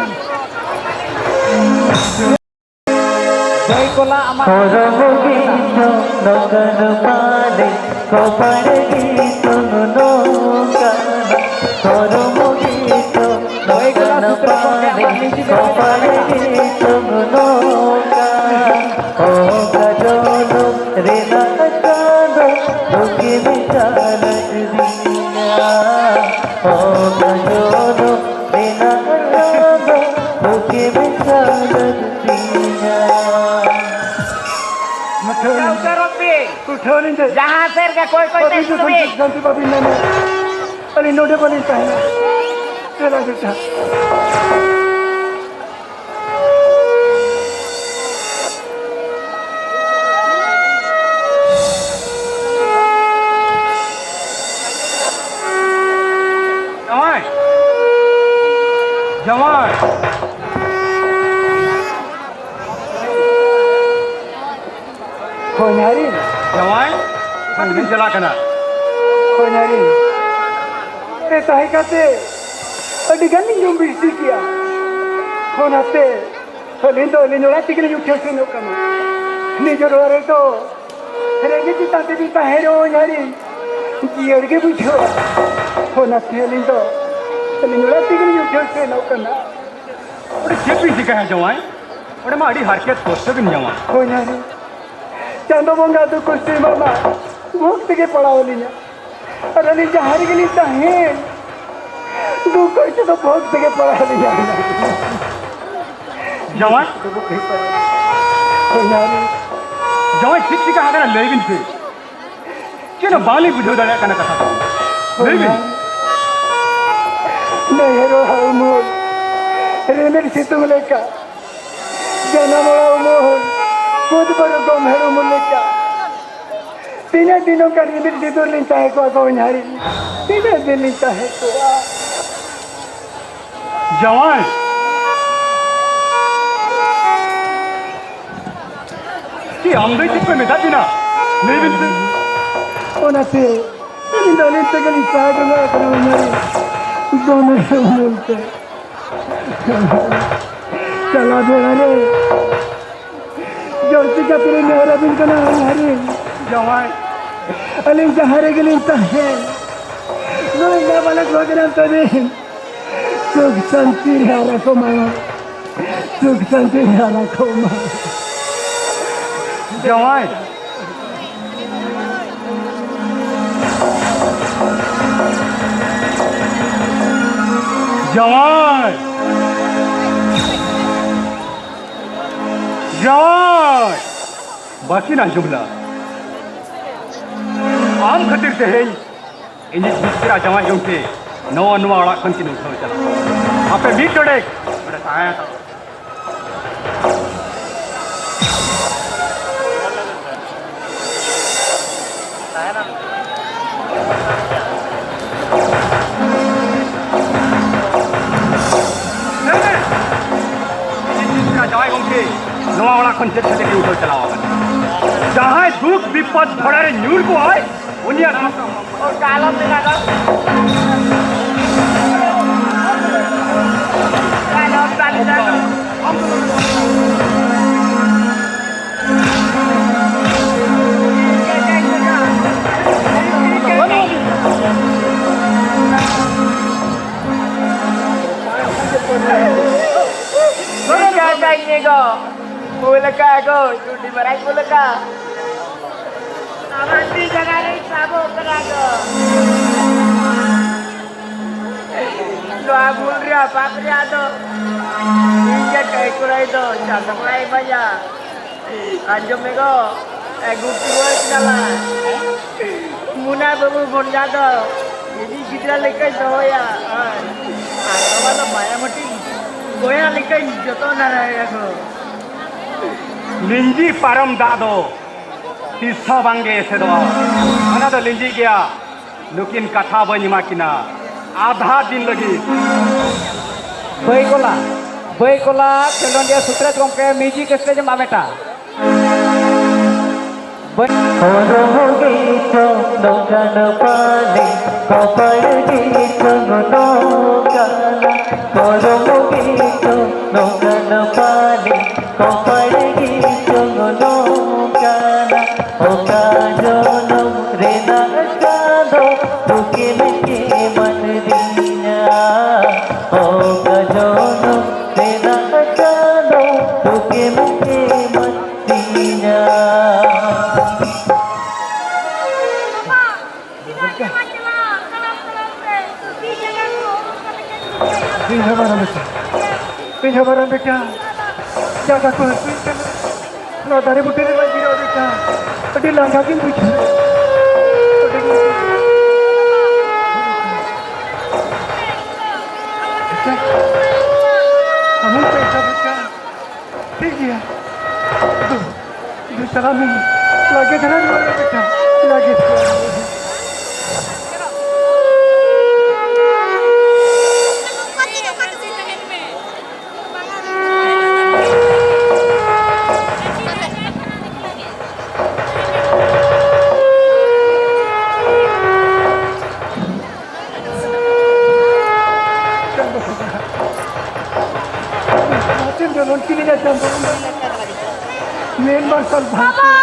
ᱡᱚᱭ ᱠᱚᱞᱟ ᱟᱢᱟᱜ ᱦᱚᱨᱚᱢ ᱜᱮᱪᱚ ᱱᱚᱝᱠᱟᱱ ᱢᱟᱞᱮ, ᱠᱚᱯᱟᱲ ᱜᱮᱪᱚ ᱱᱚᱝᱠᱟᱱ, ᱦᱚᱨᱚᱢ ᱜᱮᱪᱚ ᱱᱚᱝᱠᱟᱱ ᱢᱟᱞᱮ, ᱠᱚᱯᱟᱲ ᱜᱮᱪᱚ ᱱᱚᱝᱠᱟᱱ᱾ ᱚᱠᱟ ᱡᱚᱱᱚᱢ ᱨᱮᱱᱟᱜ ᱪᱟᱸᱫᱚ ᱵᱩᱠᱤ ᱢᱮᱥᱟ ᱞᱮᱫᱤᱧᱟ, ᱚᱠᱟ ᱡᱚᱱᱚᱢ ᱨᱮᱱᱟᱜ ᱪᱟᱸᱫᱚ ᱵᱩᱠᱤ ᱢᱮᱥᱟ ᱞᱮᱫᱤᱧᱟ᱾ ᱩᱴᱷᱟᱹᱣ ᱞᱤᱧ ᱫᱮ᱾ ᱩᱴᱷᱟᱹᱣ ᱞᱤᱧ ᱫᱮ᱾ ᱡᱟᱦᱟᱸ ᱥᱮᱫ ᱜᱮ ᱠᱚᱭ ᱠᱚᱭ ᱛᱮ ᱟᱹᱵᱤᱱ ᱫᱚ ᱥᱩᱱᱩᱢᱤ᱾ ᱥᱟᱱᱛᱤ ᱥᱟᱱᱛᱤ ᱵᱟᱹᱵᱤᱱ ᱧᱟᱢᱟ᱾ ᱟᱹᱞᱤᱧ ᱱᱚᱰᱮ ᱵᱟᱹᱞᱤᱧ ᱛᱟᱦᱮᱱᱟ᱾ ᱫᱮᱞᱟ ᱵᱮᱴᱟ᱾ ᱡᱟᱶᱟᱭ! ᱡᱟᱶᱟᱭ! ᱦᱳᱭ, ᱱᱟᱨᱤ᱾ ᱡᱟᱶᱟᱭ, ᱚᱠᱟ ᱛᱮᱵᱤᱱ ᱪᱟᱞᱟᱜ ᱠᱟᱱᱟ? ᱦᱳᱭ, ᱱᱟᱨᱤ᱾ ᱨᱮ ᱛᱟᱦᱮᱸ ᱠᱟᱛᱮ ᱟᱹᱰᱤ ᱜᱟᱱ ᱞᱤᱧ ᱡᱚᱢ ᱵᱤᱥᱤ ᱠᱮᱜᱼᱟ᱾ ᱚᱱᱟᱛᱮ ᱟᱹᱞᱤᱧ ᱫᱚ ᱟᱹᱞᱤᱧ ᱚᱲᱟᱜ ᱛᱮᱜᱮ ᱞᱤᱧ ᱩᱴᱷᱟᱹᱣ ᱥᱮᱱᱚᱜ ᱠᱟᱱᱟ᱾ ᱱᱤᱡᱮᱨ ᱚᱲᱟᱜ ᱨᱮᱫᱚ ᱨᱮᱸᱜᱮᱡ ᱪᱮᱛᱟᱱ ᱛᱮᱵᱤᱱ ᱛᱟᱦᱮᱸ ᱨᱮᱦᱚᱸ ᱡᱟᱹᱱᱤᱡ ᱡᱤᱭᱟᱹᱲ ᱜᱮ ᱵᱩᱡᱷᱟᱹᱜᱼᱟ᱾ ᱚᱱᱟᱛᱮ ᱟᱹᱞᱤᱧ ᱫᱚ ᱟᱹᱞᱤᱧ ᱚᱲᱟᱜ ᱛᱮᱜᱮ ᱞᱤᱧ ᱩᱴᱷᱟᱹᱣ ᱥᱮᱱᱚᱜ ᱠᱟᱱᱟ᱾ ᱚᱸᱰᱮ ᱪᱮᱫ ᱵᱤᱱ ᱪᱤᱠᱟᱹᱭᱟ ᱡᱟᱶᱟᱭ? ᱚᱸᱰᱮ ᱢᱟ ᱟᱹᱰᱤ ᱦᱟᱨᱠᱮᱛ ᱠᱚᱥᱴᱚ ᱵᱤᱱ ᱧᱟᱢᱟ᱾ ᱦᱳᱭ ᱱᱟᱨᱮ, ᱪᱟᱸᱫᱚ ᱵᱚᱸᱜᱟ ᱫᱚ ᱠᱩᱥᱤ ᱢᱟᱢᱟ ᱵᱷᱳᱜᱽ ᱛᱮᱜᱮ ᱯᱟᱲᱟᱣ ᱟᱹᱞᱤᱧᱟ᱾ ᱟᱨ ᱟᱹᱞᱤᱧ ᱡᱟᱦᱟᱸ ᱨᱮᱜᱮ ᱞᱤᱧ ᱛᱟᱦᱮᱱ, ᱫᱩᱠ ᱠᱚᱥᱴᱚ ᱫᱚ ᱵᱷᱳᱜᱽ ᱛᱮᱜᱮ ᱯᱟᱲᱟᱣ ᱟᱹᱞᱤᱧᱟ᱾ ᱡᱟᱶᱟᱭ? ᱦᱳᱭ ᱱᱟᱨᱮ᱾ ᱡᱟᱶᱟᱭ, ᱪᱮᱫ ᱪᱤᱠᱟ ᱟᱠᱟᱱᱟ ᱞᱟᱹᱭ ᱵᱤᱱ ᱥᱮ? ᱪᱮᱫ ᱦᱚᱸ ᱵᱟᱝᱞᱤᱧ ᱵᱩᱡᱷᱟᱹᱣ ᱫᱟᱲᱮᱭᱟᱜ ᱠᱟᱱᱟ ᱠᱟᱛᱷᱟ ᱠᱚ᱾ ᱞᱟᱹᱭ ᱵᱤᱱ᱾ ᱱᱟᱹᱭᱦᱟᱹᱨ ᱦᱚᱲᱢᱚ ᱨᱤᱢᱤᱞ ᱥᱤᱛᱩᱝ ᱞᱮᱠᱟ, ᱡᱟᱱᱟᱢ ᱚᱲᱟᱜ ᱩᱢᱩᱞ, ᱠᱩᱫ ᱵᱟᱹᱨᱩ ᱜᱚᱢᱦᱮᱲ ᱩᱢᱩᱞ ᱞᱮᱠᱟ᱾ ᱛᱤᱱᱟᱹᱜ ᱫᱤᱱ ᱱᱚᱝᱠᱟ ᱨᱤᱢᱤᱞ ᱥᱤᱛᱩᱝ ᱞᱤᱧ ᱛᱟᱦᱮᱸ ᱠᱚᱜᱼᱟ ᱜᱚ ᱦᱟᱹᱨᱤ? ᱛᱤᱱᱟᱹᱜ ᱫᱤᱱ ᱞᱤᱧ ᱛᱟᱦᱮᱸ ᱠᱚᱜᱼᱟ? ᱡᱟᱶᱟᱭ! ᱪᱮᱫ ᱟᱢ ᱫᱚ ᱪᱮᱫ ᱯᱮ ᱢᱮᱛᱟᱫ ᱵᱤᱱᱟ? ᱞᱟᱹᱭ ᱵᱤᱱ ᱥᱮ᱾ ᱚᱱᱟᱛᱮ ᱟᱹᱞᱤᱧ ᱫᱚ ᱟᱹᱞᱤᱧ ᱛᱮᱜᱮ ᱞᱤᱧ ᱥᱟᱦᱟ ᱡᱚᱝᱟᱜ ᱠᱟᱱᱟ, ᱚᱱᱟ ᱨᱮ ᱫᱚᱢᱮ ᱩᱢᱩᱞ ᱛᱮ᱾ ᱪᱟᱞᱟᱣ ᱵᱮᱲᱟ ᱨᱮ ᱡᱚᱞᱫᱤ ᱠᱟᱛᱮ ᱞᱤᱧ ᱱᱮᱦᱚᱨ ᱟᱹᱵᱤᱱ ᱠᱟᱱᱟ, ᱚᱱᱟ ᱨᱮ ᱡᱟᱶᱟᱭ, ᱟᱹᱞᱤᱧ ᱡᱟᱦᱟᱸ ᱨᱮᱜᱮ ᱞᱤᱧ ᱛᱟᱦᱮᱸ, ᱱᱩᱭ ᱱᱟᱵᱟᱞᱚᱠ ᱵᱷᱟᱜᱽᱱᱟᱢ ᱛᱟᱹᱵᱤᱱ ᱥᱩᱠ ᱥᱟᱱᱛᱤ ᱨᱮ ᱦᱟᱨᱟ ᱠᱚᱢᱟ, ᱥᱩᱠ ᱥᱟᱱᱛᱤ ᱨᱮ ᱦᱟᱨᱟ ᱠᱚᱢᱟ᱾ ᱡᱟᱶᱟᱭ! ᱡᱟᱶᱟᱭ! ᱡᱟᱶᱟᱭ! ᱵᱟᱹᱠᱤᱱ ᱟᱸᱡᱚᱢ ᱞᱮᱫᱟ᱾ ᱟᱢ ᱠᱷᱟᱹᱛᱤᱨ ᱛᱮᱦᱮᱧ ᱤᱧᱤᱡ ᱢᱤᱥᱨᱟ ᱡᱟᱶᱟᱭ ᱜᱚᱢᱠᱮ ᱱᱚᱣᱟ, ᱱᱚᱣᱟ ᱚᱲᱟᱜ ᱠᱷᱚᱱ ᱠᱤᱱ ᱩᱴᱷᱟᱹᱣ ᱪᱟᱞᱟᱜᱼᱟ᱾ ᱟᱯᱮ ᱢᱤᱫ ᱰᱚᱸᱰᱮᱠ ᱚᱸᱰᱮ ᱛᱟᱦᱮᱸ ᱦᱟᱛᱟᱲᱚᱜ ᱯᱮ᱾ ᱡᱟᱶᱟᱭ ᱜᱚᱢᱠᱮ ᱱᱚᱣᱟ ᱚᱲᱟᱜ ᱠᱷᱚᱱ ᱪᱮᱫ ᱠᱷᱟᱹᱛᱤᱨ ᱜᱮ ᱩᱴᱷᱟᱹᱣ ᱪᱟᱞᱟᱣ ᱟᱠᱟᱱᱟ? ᱡᱟᱦᱟᱸᱭ ᱫᱩᱠ ᱵᱤᱯᱚᱫ ᱡᱷᱚᱲᱟ ᱨᱮ ᱧᱩᱨ ᱠᱚᱜᱼᱟᱭ, ᱩᱱᱤᱭᱟᱜ ᱫᱩᱠ ᱚᱱᱠᱟ ᱟᱞᱚᱢ ᱢᱮᱱᱟ ᱫᱟ᱾ ᱵᱩᱞ ᱟᱠᱟᱫ ᱠᱚ, ᱪᱩᱴᱤ ᱢᱟᱨᱟᱝ ᱵᱩᱞ ᱟᱠᱟᱫ᱾ ᱟᱢᱟᱜ ᱛᱤ ᱡᱟᱸᱜᱟ ᱨᱮ ᱥᱟᱵᱚᱜ ᱠᱟᱱᱟ ᱠᱚ᱾ ᱱᱚᱣᱟ ᱵᱩᱞ ᱨᱮᱭᱟᱜ ᱯᱟᱯ ᱨᱮᱭᱟᱜ ᱫᱚ ᱤᱧ ᱜᱮ ᱠᱟᱹᱭ ᱠᱚᱲᱟᱭ ᱫᱚ ᱪᱟᱥ ᱠᱚᱲᱟᱭ ᱵᱟᱡᱟ᱾ ᱟᱸᱡᱚᱢ ᱢᱮ ᱜᱚ, ᱮ ᱜᱩᱯᱤ ᱦᱚᱲ ᱠᱟᱱᱟᱞᱟ᱾ ᱢᱩᱱᱟ ᱵᱟᱹᱵᱩ ᱵᱷᱚᱱᱡᱟ ᱫᱚ ᱤᱧᱤᱡ ᱜᱤᱫᱽᱨᱟᱹ ᱞᱮᱠᱟᱧ ᱫᱚᱦᱚᱭᱟ᱾ ᱟᱨ ᱵᱟᱵᱟ ᱫᱚ ᱢᱟᱭᱟᱢᱟᱹᱴᱤ ᱵᱚᱭᱦᱟ ᱞᱮᱠᱟᱧ ᱡᱚᱛᱚᱱ ᱦᱟᱨᱟᱭᱟ ᱜᱚ᱾ ᱞᱤᱸᱡᱤ ᱯᱟᱨᱚᱢ ᱫᱟᱜ ᱫᱚ ᱛᱤᱥ ᱦᱚᱸ ᱵᱟᱝᱜᱮ ᱮᱥᱮᱫᱚᱜᱼᱟ᱾ ᱚᱱᱟ ᱫᱚ ᱞᱤᱸᱡᱤ ᱜᱮᱭᱟ᱾ ᱱᱩᱠᱤᱱ ᱠᱟᱛᱷᱟ ᱵᱟᱹᱧ ᱮᱢᱟ ᱠᱤᱱᱟ ᱟᱫᱷᱟ ᱫᱤᱱ ᱞᱟᱹᱜᱤᱫ᱾ ᱵᱟᱹᱭ ᱠᱚᱞᱟ, ᱵᱟᱹᱭ ᱠᱚᱞᱟ, ᱠᱷᱮᱞᱳᱸᱰᱤᱭᱟᱹ ᱥᱩᱛᱨᱮᱛ ᱜᱚᱢᱠᱮ, music stage ᱮᱢ ᱟᱢᱮᱴᱟ᱾ ᱵᱟᱹᱭ ᱦᱚᱨᱚᱜ ᱜᱮᱪᱚ ᱱᱚᱝᱠᱟᱱ ᱯᱟᱞᱮ, ᱠᱚᱯᱟᱲ ᱜᱮᱪᱚ ᱱᱚᱝᱠᱟᱱᱟ᱾ ᱦᱚᱨᱚᱜ ᱜᱮᱪᱚ ᱱᱚᱝᱠᱟᱱ ᱯᱟᱞᱮ, ᱠᱚᱯᱟᱲ ᱜᱮᱪᱚ ᱱᱚᱝᱠᱟᱱᱟ᱾ ᱚᱠᱟ ᱡᱚᱱᱚᱢ ᱨᱮᱱᱟᱜ ᱪᱟᱸᱫᱚ ᱛᱩᱠᱤᱱ ᱮᱢᱟᱫᱤᱧᱟ᱾ ᱚᱠᱟ ᱡᱚᱱᱚᱢ ᱨᱮᱱᱟᱜ ᱪᱟᱸᱫᱚ ᱛᱩᱠᱤᱱ ᱮᱢᱟᱫᱤᱧᱟ᱾ ᱤᱧ ᱦᱚᱸ ᱢᱟᱨᱟᱝ ᱵᱮᱴᱟ, ᱤᱧ ᱦᱚᱸ ᱢᱟᱨᱟᱝ ᱵᱮᱴᱟ, ᱡᱟᱸᱜᱟ ᱠᱚ ᱦᱟᱹᱥᱩᱧ ᱠᱟᱱᱟ᱾ ᱱᱚᱣᱟ ᱫᱟᱨᱮ ᱵᱩᱴᱟᱹ ᱨᱮ ᱵᱟᱹᱧ ᱡᱤᱨᱟᱹᱜᱼᱟ ᱵᱮᱴᱟ, ᱟᱹᱰᱤ ᱞᱟᱸᱜᱟ ᱜᱤᱧ ᱵᱩᱡᱷᱟᱹᱣᱟ᱾ ᱟᱹᱰᱤ ᱞᱟᱸᱜᱟ᱾ ᱵᱮᱴᱟ, ᱟᱢᱮᱢ ᱪᱟᱭ ᱠᱷᱟᱱ ᱵᱮᱴᱟ, ᱴᱷᱤᱠ ᱜᱮᱭᱟ᱾ ᱫᱩ, ᱫᱩ ᱪᱟᱞᱟᱜ ᱢᱮ᱾ ᱞᱟᱜᱮ ᱫᱷᱟᱨᱟ ᱧᱚᱜ ᱨᱮ ᱵᱮᱴᱟ, ᱞᱟᱜᱮ ᱫᱷᱟᱨᱟ ᱧᱚᱜ ᱨᱮ᱾ ᱢᱮᱱ ᱢᱟᱨᱥᱟᱞ ᱵᱷᱟᱨᱚᱛᱤ᱾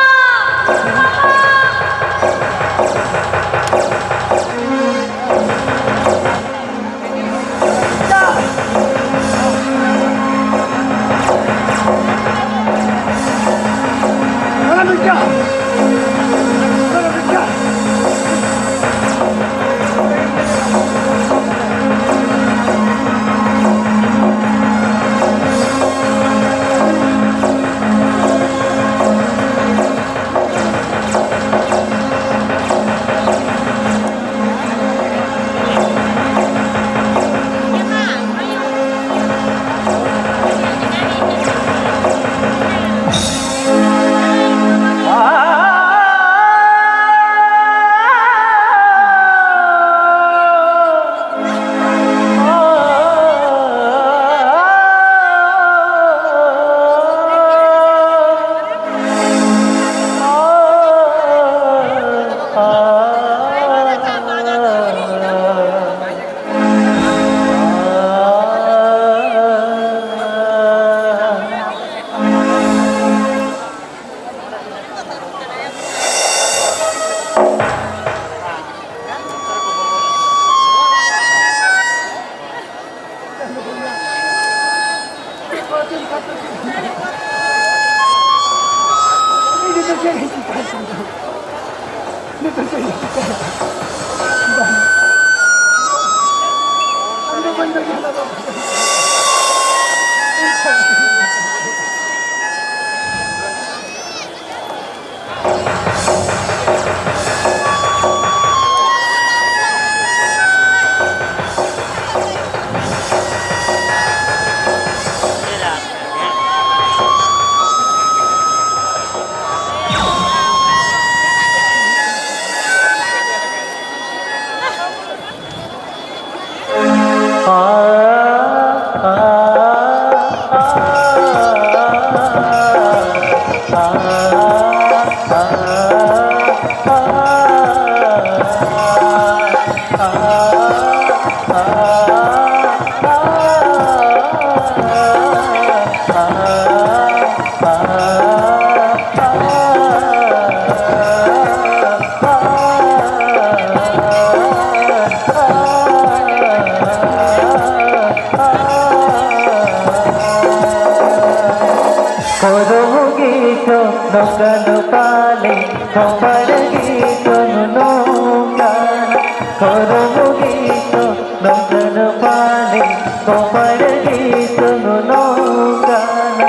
ᱱᱚᱝᱠᱟᱱ ᱯᱟᱞᱮ ᱠᱚᱯᱟᱲ ᱜᱮ ᱛᱚ ᱱᱚᱝᱠᱟᱱᱟ, ᱦᱚᱲᱢᱚ ᱜᱮ ᱛᱚ ᱱᱚᱝᱠᱟᱱ ᱯᱟᱞᱮ ᱠᱚᱯᱟᱲ ᱜᱮ ᱛᱚ ᱱᱚᱝᱠᱟᱱᱟ᱾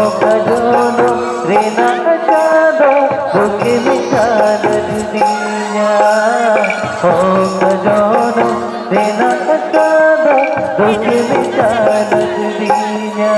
ᱚᱠᱟ ᱡᱚᱱᱚᱢ ᱨᱮᱱᱟᱜ ᱪᱟᱸᱫᱚ ᱫᱩᱠᱮ ᱢᱮᱴᱟᱣ ᱞᱮᱫᱤᱧᱟ, ᱚᱠᱟ ᱡᱚᱱᱚᱢ ᱨᱮᱱᱟᱜ ᱪᱟᱸᱫᱚ ᱫᱩᱠᱮ ᱢᱮᱴᱟᱣ ᱞᱮᱫᱤᱧᱟ᱾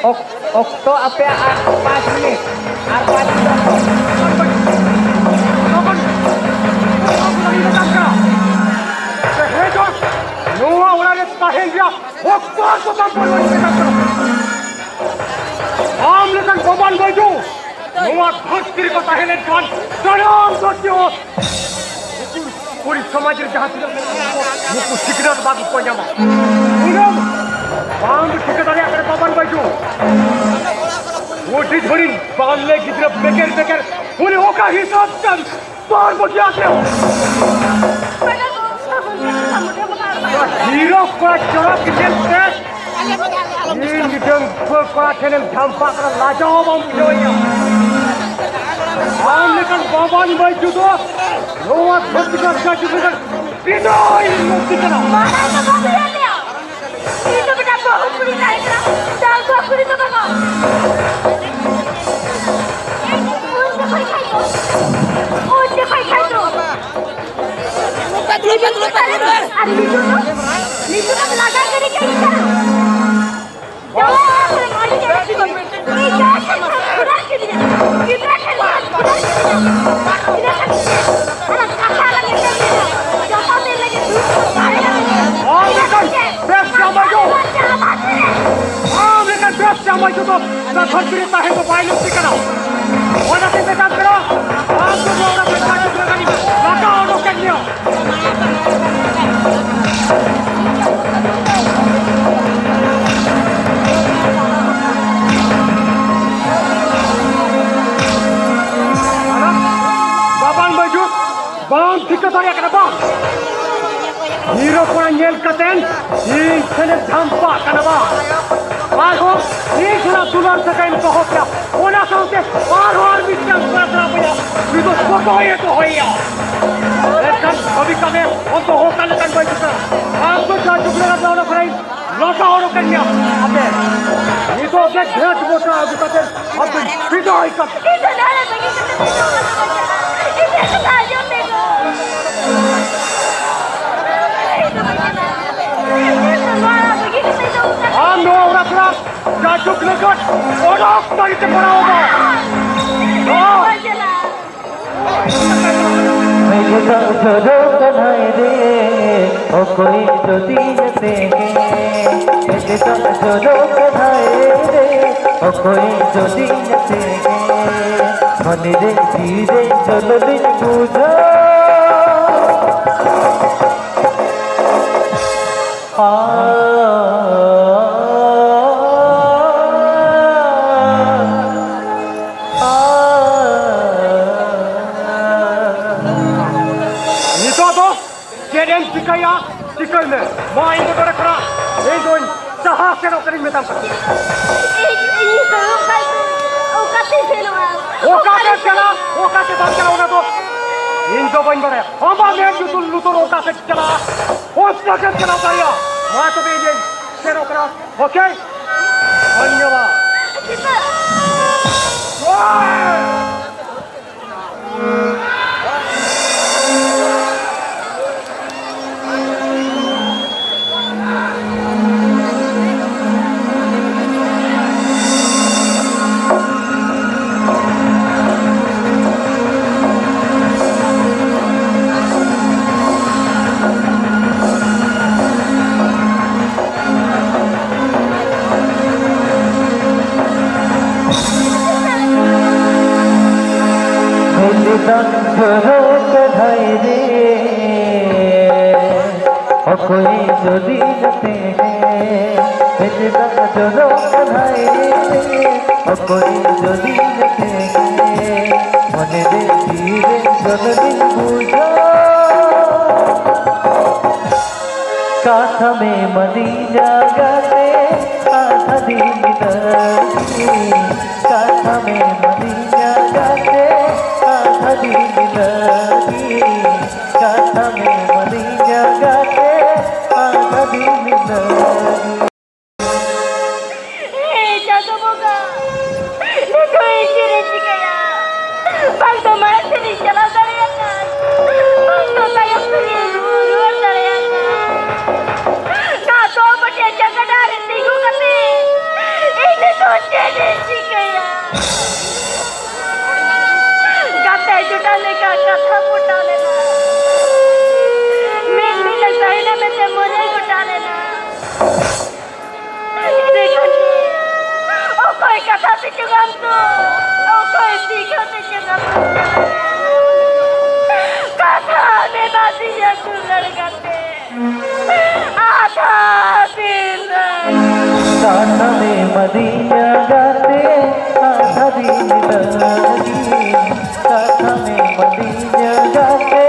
ᱚᱠ-, ᱚᱠᱛᱚ ᱟᱯᱮᱭᱟᱜ ᱟᱨ ᱯᱟᱸᱪ ᱢᱤᱱᱤᱴ, ᱟᱨ ᱯᱟᱸᱪ ᱢᱤᱱᱤᱴ᱾ ᱱᱚᱣᱟ ᱚᱲᱟᱜ ᱨᱮ ᱛᱟᱦᱮᱱ ᱨᱮᱭᱟᱜ ᱚᱠᱛᱚ ᱟᱨ ᱠᱚ ᱵᱟᱝ ᱯᱚᱨᱤᱵᱚᱨᱛᱚᱱ ᱠᱟᱱ ᱛᱟᱢᱟ᱾ ᱟᱢ ᱞᱮᱠᱟᱱ ᱵᱟᱵᱟᱱ ᱵᱟᱹᱭᱡᱩ ᱱᱚᱣᱟ ᱫᱷᱟᱹᱨᱛᱤ ᱨᱮᱠᱚ ᱛᱟᱦᱮᱸ ᱞᱮᱱᱠᱷᱟᱱ ᱥᱟᱱᱟᱢ ᱫᱷᱟᱹᱨᱛᱤ ᱦᱚᱲ ᱱᱩᱠᱩ ᱠᱩᱲᱤ ᱥᱚᱢᱟᱡᱽ ᱨᱮ ᱡᱟᱦᱟᱸ ᱛᱤᱱᱟᱹᱜ ᱢᱮᱱᱟᱜ ᱠᱚᱣᱟ, ᱱᱩᱠᱩ ᱥᱤᱠᱷᱱᱟᱹᱛ ᱵᱟᱝ ᱠᱚ ᱧᱟᱢᱟ᱾ ᱩᱱᱟᱹᱜ ᱵᱟᱝ ᱴᱷᱤᱠᱟᱹ ᱫᱟᱲᱮᱭᱟᱜ ᱠᱟᱱᱟ ᱵᱟᱵᱟᱱ ᱵᱟᱹᱭᱡᱩ᱾ ᱦᱩᱰᱤᱧ ᱦᱩᱰᱤᱧ ᱵᱟᱞᱮ ᱜᱤᱫᱽᱨᱟᱹ ᱵᱮᱜᱮᱨ ᱵᱮᱜᱮᱨ ᱩᱱᱤ ᱚᱠᱟ ᱦᱤᱥᱟᱹᱵ ᱛᱮ ᱵᱟᱨ ᱵᱚᱪᱷᱚᱨ ᱟᱥᱮ ᱦᱤᱨᱳ ᱠᱚᱲᱟ ᱪᱚᱨᱚᱠ ᱧᱮᱞ ᱛᱮ ᱤᱧ ᱰᱟᱺᱜᱩᱣᱟᱹ ᱠᱚᱲᱟ ᱴᱷᱮᱱᱮᱢ ᱡᱷᱟᱢᱯᱟᱜ ᱠᱟᱱᱟ, ᱞᱟᱡᱟᱣ ᱵᱟᱢ ᱵᱩᱡᱷᱟᱹᱣᱮᱫᱼᱟ? ᱟᱢ ᱞᱮᱠᱟᱱ ᱵᱟᱵᱟᱱ ᱵᱟᱹᱭᱡᱩ ᱫᱚ ᱱᱚᱣᱟ ᱫᱷᱟᱹᱨᱛᱤ ᱨᱮ ᱡᱟᱹᱡᱩ ᱞᱮᱠᱟᱱ ᱵᱤᱱᱟᱹᱭ ᱞᱟᱹᱠᱛᱤ ᱠᱟᱱᱟ᱾ ᱢᱟᱨᱟᱝ ᱫᱚ ᱵᱟᱢ ᱞᱟᱹᱭ ᱞᱮᱭᱟ᱾ ᱤᱧ ᱫᱚ ᱢᱤᱫᱴᱟᱝ ᱵᱟᱹᱦᱩ ᱠᱩᱲᱤ ᱛᱟᱦᱮᱸ ᱠᱟᱱᱟ, ᱰᱟᱺᱜᱩᱣᱟᱹ ᱠᱩᱲᱤ ᱫᱚ ᱵᱟᱝᱟ᱾ ᱩᱱ ᱡᱚᱠᱷᱚᱡ ᱠᱷᱟᱡ ᱫᱚ, ᱩᱱ ᱡᱚᱠᱷᱚᱡ ᱠᱷᱟᱡ ᱫᱚ᱾ ᱯᱟᱛᱞᱩ, ᱯᱟᱛᱞᱩ, ᱯᱟᱛᱞᱩ᱾ ᱟᱨ ᱱᱤᱛᱚᱜ ᱫᱚ, ᱱᱤᱛᱚᱜ ᱫᱚ ᱞᱟᱜᱟ ᱜᱤᱰᱤ ᱠᱟᱹᱧ ᱠᱟᱱᱟ᱾ ᱡᱟᱶᱟᱭ ᱚᱲᱟᱜ ᱠᱷᱚᱱ ᱢᱟᱹᱨᱤᱪ ᱮ ᱟᱹᱠᱷᱨᱤᱧ᱾ ᱤᱧ ᱡᱟᱶᱟᱭ ᱴᱷᱮᱱ ᱠᱷᱚᱱ ᱠᱷᱩᱫᱟᱹᱨ ᱠᱤᱫᱤᱧᱟ᱾ ᱜᱤᱫᱽᱨᱟᱹ ᱴᱷᱮᱱ ᱠᱷᱚᱱ ᱠᱷᱩᱫᱟᱹᱨ ᱠᱤᱫᱤᱧᱟ᱾ ᱤᱱᱟᱹ ᱠᱷᱟᱹᱛᱤᱨ ᱟᱨ ᱠᱟᱛᱷᱟ ᱞᱟᱹᱜᱤᱫ ᱛᱮ ᱡᱚᱛᱚ ᱫᱤᱱ ᱞᱟᱹᱜᱤᱫ ᱫᱩᱲᱩᱵ ᱠᱚᱜ ᱢᱮ᱾ ᱟᱢ ᱞᱮᱠᱟᱱ ᱵᱮᱥ ᱡᱟᱶᱟᱭ ᱫᱚ, ᱟᱢ ᱞᱮᱠᱟᱱ ᱵᱮᱥ ᱡᱟᱶᱟᱭ ᱫᱚ ᱥᱟᱹᱠᱷᱟᱹᱲ ᱯᱤᱲᱤ ᱛᱟᱦᱮᱸ ᱫᱚ ᱵᱟᱭ ᱞᱟᱹᱠᱛᱤ ᱠᱟᱱᱟ᱾ ᱚᱱᱟᱛᱮ ᱢᱮᱛᱟᱢ ᱠᱟᱱᱟ, ᱟᱢ ᱫᱚ ᱱᱚᱣᱟ ᱚᱲᱟᱜ ᱠᱷᱚᱱ ᱡᱟᱦᱟᱸ ᱛᱤᱱᱟᱹᱜ ᱜᱟᱱᱤᱧ ᱞᱟᱜᱟ ᱚᱰᱚᱠ ᱠᱮᱫ ᱢᱮᱭᱟ᱾ ᱵᱟᱵᱟᱱ ᱵᱟᱹᱡᱩ, ᱵᱟᱢ ᱴᱷᱤᱠᱟᱹ ᱫᱟᱲᱮᱭᱟᱜ ᱠᱟᱱᱟ ᱵᱟᱝ? ᱦᱤᱨᱳ ᱠᱚᱲᱟ ᱧᱮᱞ ᱠᱟᱛᱮᱱ ᱤᱧ ᱴᱷᱮᱱᱮᱢ ᱡᱷᱟᱢᱯᱟᱜ ᱠᱟᱱᱟ ᱵᱟᱝ? ᱟᱨᱦᱚᱸ ᱤᱧ ᱴᱷᱮᱱᱟᱜ ᱫᱩᱞᱟᱹᱲ ᱥᱟᱹᱜᱟᱹᱭᱮᱢ ᱫᱚᱦᱚ ᱠᱮᱭᱟ, ᱚᱱᱟ ᱥᱟᱶᱛᱮ ᱟᱨᱦᱚᱸ ᱟᱨ ᱢᱤᱫᱴᱟᱝ ᱠᱚᱲᱟ ᱥᱟᱞᱟᱜ ᱵᱚᱭᱦᱟ, ᱩᱱᱤ ᱫᱚ ᱯᱷᱳᱴᱳᱭ ᱫᱚᱦᱚᱭᱮᱭᱟ᱾ ᱢᱮᱱᱠᱷᱟᱱ ᱵᱷᱟᱹᱵᱤ ᱠᱟᱜ ᱢᱮ, ᱚᱱᱛᱚ ᱦᱚᱸ ᱚᱠᱟ ᱞᱮᱠᱟᱱ ᱵᱟᱹᱧ ᱴᱷᱤᱠᱟᱹ᱾ ᱟᱢ ᱫᱚ ᱡᱟ ᱡᱩᱜᱽ ᱨᱮ ᱚᱱᱟ ᱠᱷᱚᱱᱟᱜ ᱤᱧ ᱞᱟᱜᱟ ᱚᱰᱚᱠ ᱠᱮᱫ ᱢᱮᱭᱟ᱾ ᱟᱯᱮ ᱱᱤᱛᱚᱜ ᱜᱮ ᱜᱷᱮᱸᱴ ᱢᱚᱴᱟ ᱟᱹᱜᱩ ᱠᱟᱛᱮ ᱟᱯᱮ ᱵᱤᱫᱟᱹᱭ ᱠᱟᱛᱮ᱾ ᱤᱧ ᱫᱚ ᱱᱚᱰᱮ ᱵᱟᱹᱜᱤ ᱠᱟᱛᱮ ᱫᱚ ᱵᱟᱹᱧ ᱪᱟᱞᱟᱜᱼᱟ᱾ ᱤᱧ ᱫᱚ ᱟᱸᱡᱚᱢ ᱢᱮ ᱜᱚ᱾ ᱤᱧ ᱫᱚ ᱵᱟᱹᱧ ᱪᱟᱞᱟᱜᱼᱟ᱾ ᱤᱧ ᱫᱚ ᱱᱚᱣᱟ ᱵᱟᱹᱜᱤ ᱠᱟᱛᱮ ᱫᱚ ᱟᱢ ᱱᱚᱣᱟ ᱚᱲᱟᱜ ᱠᱷᱚᱱᱟᱜ ᱡᱟᱭᱡᱩᱜᱽ ᱞᱮᱠᱟᱱ ᱚᱰᱚᱠ ᱛᱟᱹᱨᱤ ᱛᱮ ᱯᱟᱲᱟᱣ ᱮᱱᱟ᱾ ᱦᱚᱸ᱾ ᱢᱮᱫ ᱫᱟᱜ ᱡᱚᱨᱚᱜ ᱠᱟᱱᱟᱭ ᱨᱮ, ᱚᱠᱚᱭ ᱡᱚᱫᱤᱧ ᱛᱮᱜᱮ᱾ ᱢᱮᱫ ᱫᱟᱜ ᱡᱚᱨᱚᱜ ᱠᱟᱱᱟᱭ ᱨᱮ, ᱚᱠᱚᱭ ᱡᱚᱫᱤᱧ ᱛᱮᱜᱮ᱾ ᱢᱚᱱᱮ ᱨᱮ ᱛᱤᱨᱮ ᱡᱚᱞᱚ ᱞᱤᱧ ᱵᱩᱡᱷᱟᱹᱣ᱾ ᱱᱤᱛᱚᱜ ᱫᱚ ᱪᱮᱫ ᱮᱢ ᱪᱤᱠᱟᱹᱭᱟ, ᱪᱤᱠᱟᱹᱭ ᱢᱮ᱾ ᱢᱟ, ᱤᱧ ᱫᱚ ᱱᱚᱰᱮ ᱠᱷᱚᱱᱟᱜ ᱤᱧ ᱫᱚᱧ ᱡᱟᱦᱟᱸ ᱥᱮᱱᱚᱜ ᱠᱟᱹᱱᱟᱹᱧ ᱢᱮᱛᱟᱢ ᱠᱟᱱᱟ᱾ ᱤᱧ, ᱤᱧ ᱫᱚ ᱚᱠᱟ, ᱚᱠᱟᱛᱮᱧ ᱥᱮᱱᱚᱜᱼᱟ? ᱚᱠᱟᱛᱮ ᱪᱟᱞᱟᱜ, ᱚᱠᱟᱛᱮ ᱵᱟᱢ ᱪᱟᱞᱟᱜ, ᱚᱱᱟ ᱫᱚ ᱤᱧ ᱫᱚ ᱵᱟᱹᱧ ᱵᱟᱲᱟᱭᱟ᱾ ᱟᱢᱟᱜ ᱢᱮᱫ ᱞᱩᱛᱩᱨ, ᱞᱩᱛᱩᱨ ᱚᱠᱟ ᱥᱮᱫ ᱪᱟᱞᱟᱜᱼᱟ, ᱚᱠᱟ ᱥᱮᱫ ᱪᱟᱞᱟᱜ ᱫᱟᱲᱮᱭᱟᱜᱼᱟ᱾ ᱢᱟ ᱛᱚᱵᱮ ᱤᱧᱤᱧ ᱥᱮᱱᱚᱜ ᱠᱟᱱᱟ᱾ ᱳᱠᱮ? ᱫᱷᱚᱱᱭᱚᱵᱟᱫ᱾ ᱢᱮᱱ ᱫᱟᱢ ᱡᱚᱨᱚ ᱠᱟᱱᱟᱭ ᱨᱮ, ᱚᱠᱚᱭ ᱡᱩᱫᱤ ᱜᱟᱛᱮ ᱨᱮ᱾ ᱢᱮᱱ ᱫᱟᱢ ᱡᱚᱨᱚ ᱠᱟᱱᱟᱭ ᱨᱮ, ᱚᱠᱚᱭ ᱡᱩᱫᱤ ᱜᱟᱛᱮ ᱨᱮ᱾ ᱢᱚᱱᱮ ᱨᱮ ᱛᱤᱨᱮ ᱡᱚᱞᱚᱱᱤᱧ ᱵᱩᱡᱷᱟᱹᱣ᱾ ᱠᱟᱛᱷᱟ ᱢᱮ ᱢᱟᱹᱱᱤᱧᱟ ᱜᱟᱛᱮ, ᱟᱫᱷᱟ ᱫᱤᱱ ᱞᱟᱹᱜᱤᱫ᱾ ᱠᱟᱛᱷᱟ ᱢᱮ ᱢᱟᱹᱱᱤᱧᱟ ᱜᱟᱛᱮ, ᱟᱫᱷᱟ ᱫᱤᱱ ᱞᱟᱹᱜᱤᱫ᱾ ᱠᱟᱛᱷᱟ ᱢᱮ ᱢᱟᱹᱱᱤᱧᱟ ᱜᱟᱛᱮ, ᱟᱫᱷᱟ ᱫᱤᱱ ᱞᱟᱹᱜᱤᱫ᱾ ᱦᱮ ᱪᱟᱸᱫᱳ ᱵᱚᱸᱜᱟ, ᱱᱤᱛᱚᱜ ᱤᱧ ᱪᱮᱫ ᱤᱧ ᱪᱤᱠᱟᱹᱭᱟ? ᱵᱟᱝ ᱫᱚ ᱢᱟᱲᱟᱝ ᱥᱮᱫ ᱤᱧ ᱪᱟᱞᱟᱣ ᱫᱟᱲᱮᱭᱟᱜ ᱠᱟᱱ, ᱵᱟᱝ ᱫᱚ ᱛᱟᱭᱚᱢ ᱥᱮᱫ ᱤᱧ ᱨᱩᱣᱟᱹᱲ ᱫᱟᱲᱮᱭᱟᱜ ᱠᱟᱱ᱾ ᱱᱚᱣᱟ ᱫᱚ ᱢᱤᱫᱴᱮᱱ ᱡᱟᱸᱜᱟ ᱰᱟᱦᱟᱨ ᱨᱮ ᱛᱤᱸᱜᱩ ᱠᱟᱛᱮ ᱤᱧ ᱱᱤᱛᱚᱜ ᱪᱮᱫ ᱤᱧ ᱪᱤᱠᱟᱹᱭᱟ? ᱜᱟᱛᱮ ᱡᱚᱴᱟᱣ ᱞᱮᱠᱟ ᱠᱟᱛᱷᱟ ᱯᱚᱴᱟᱣ ᱞᱮᱱᱟ, ᱢᱤᱫ ᱢᱤᱫ ᱛᱟᱦᱮᱱᱟ ᱢᱮᱱᱛᱮ ᱢᱚᱱᱮ ᱜᱚᱴᱟ ᱞᱮᱱᱟ᱾ ᱚᱠᱚᱭ ᱠᱟᱛᱷᱟ ᱛᱮᱪᱚ ᱵᱟᱝ ᱫᱚ, ᱚᱠᱚᱭ ᱫᱤᱜᱷᱟ ᱛᱮᱪᱚ ᱵᱟᱝ ᱫᱚ᱾ ᱠᱟᱛᱷᱟ ᱢᱮ ᱵᱟᱫᱤᱭᱟ ᱫᱩᱞᱟᱹᱲ ᱜᱟᱛᱮ, ᱟᱫᱷᱟ ᱫᱤᱱ ᱨᱮ᱾ ᱠᱟᱛᱷᱟ ᱢᱮ ᱵᱟᱫᱤᱭᱟ ᱜᱟᱛᱮ, ᱟᱫᱷᱟ ᱫᱤᱱ ᱞᱟᱹᱜᱤᱫ᱾ ᱠᱟᱛᱷᱟ ᱢᱮ ᱵᱟᱫᱤᱭᱟ ᱜᱟᱛᱮ,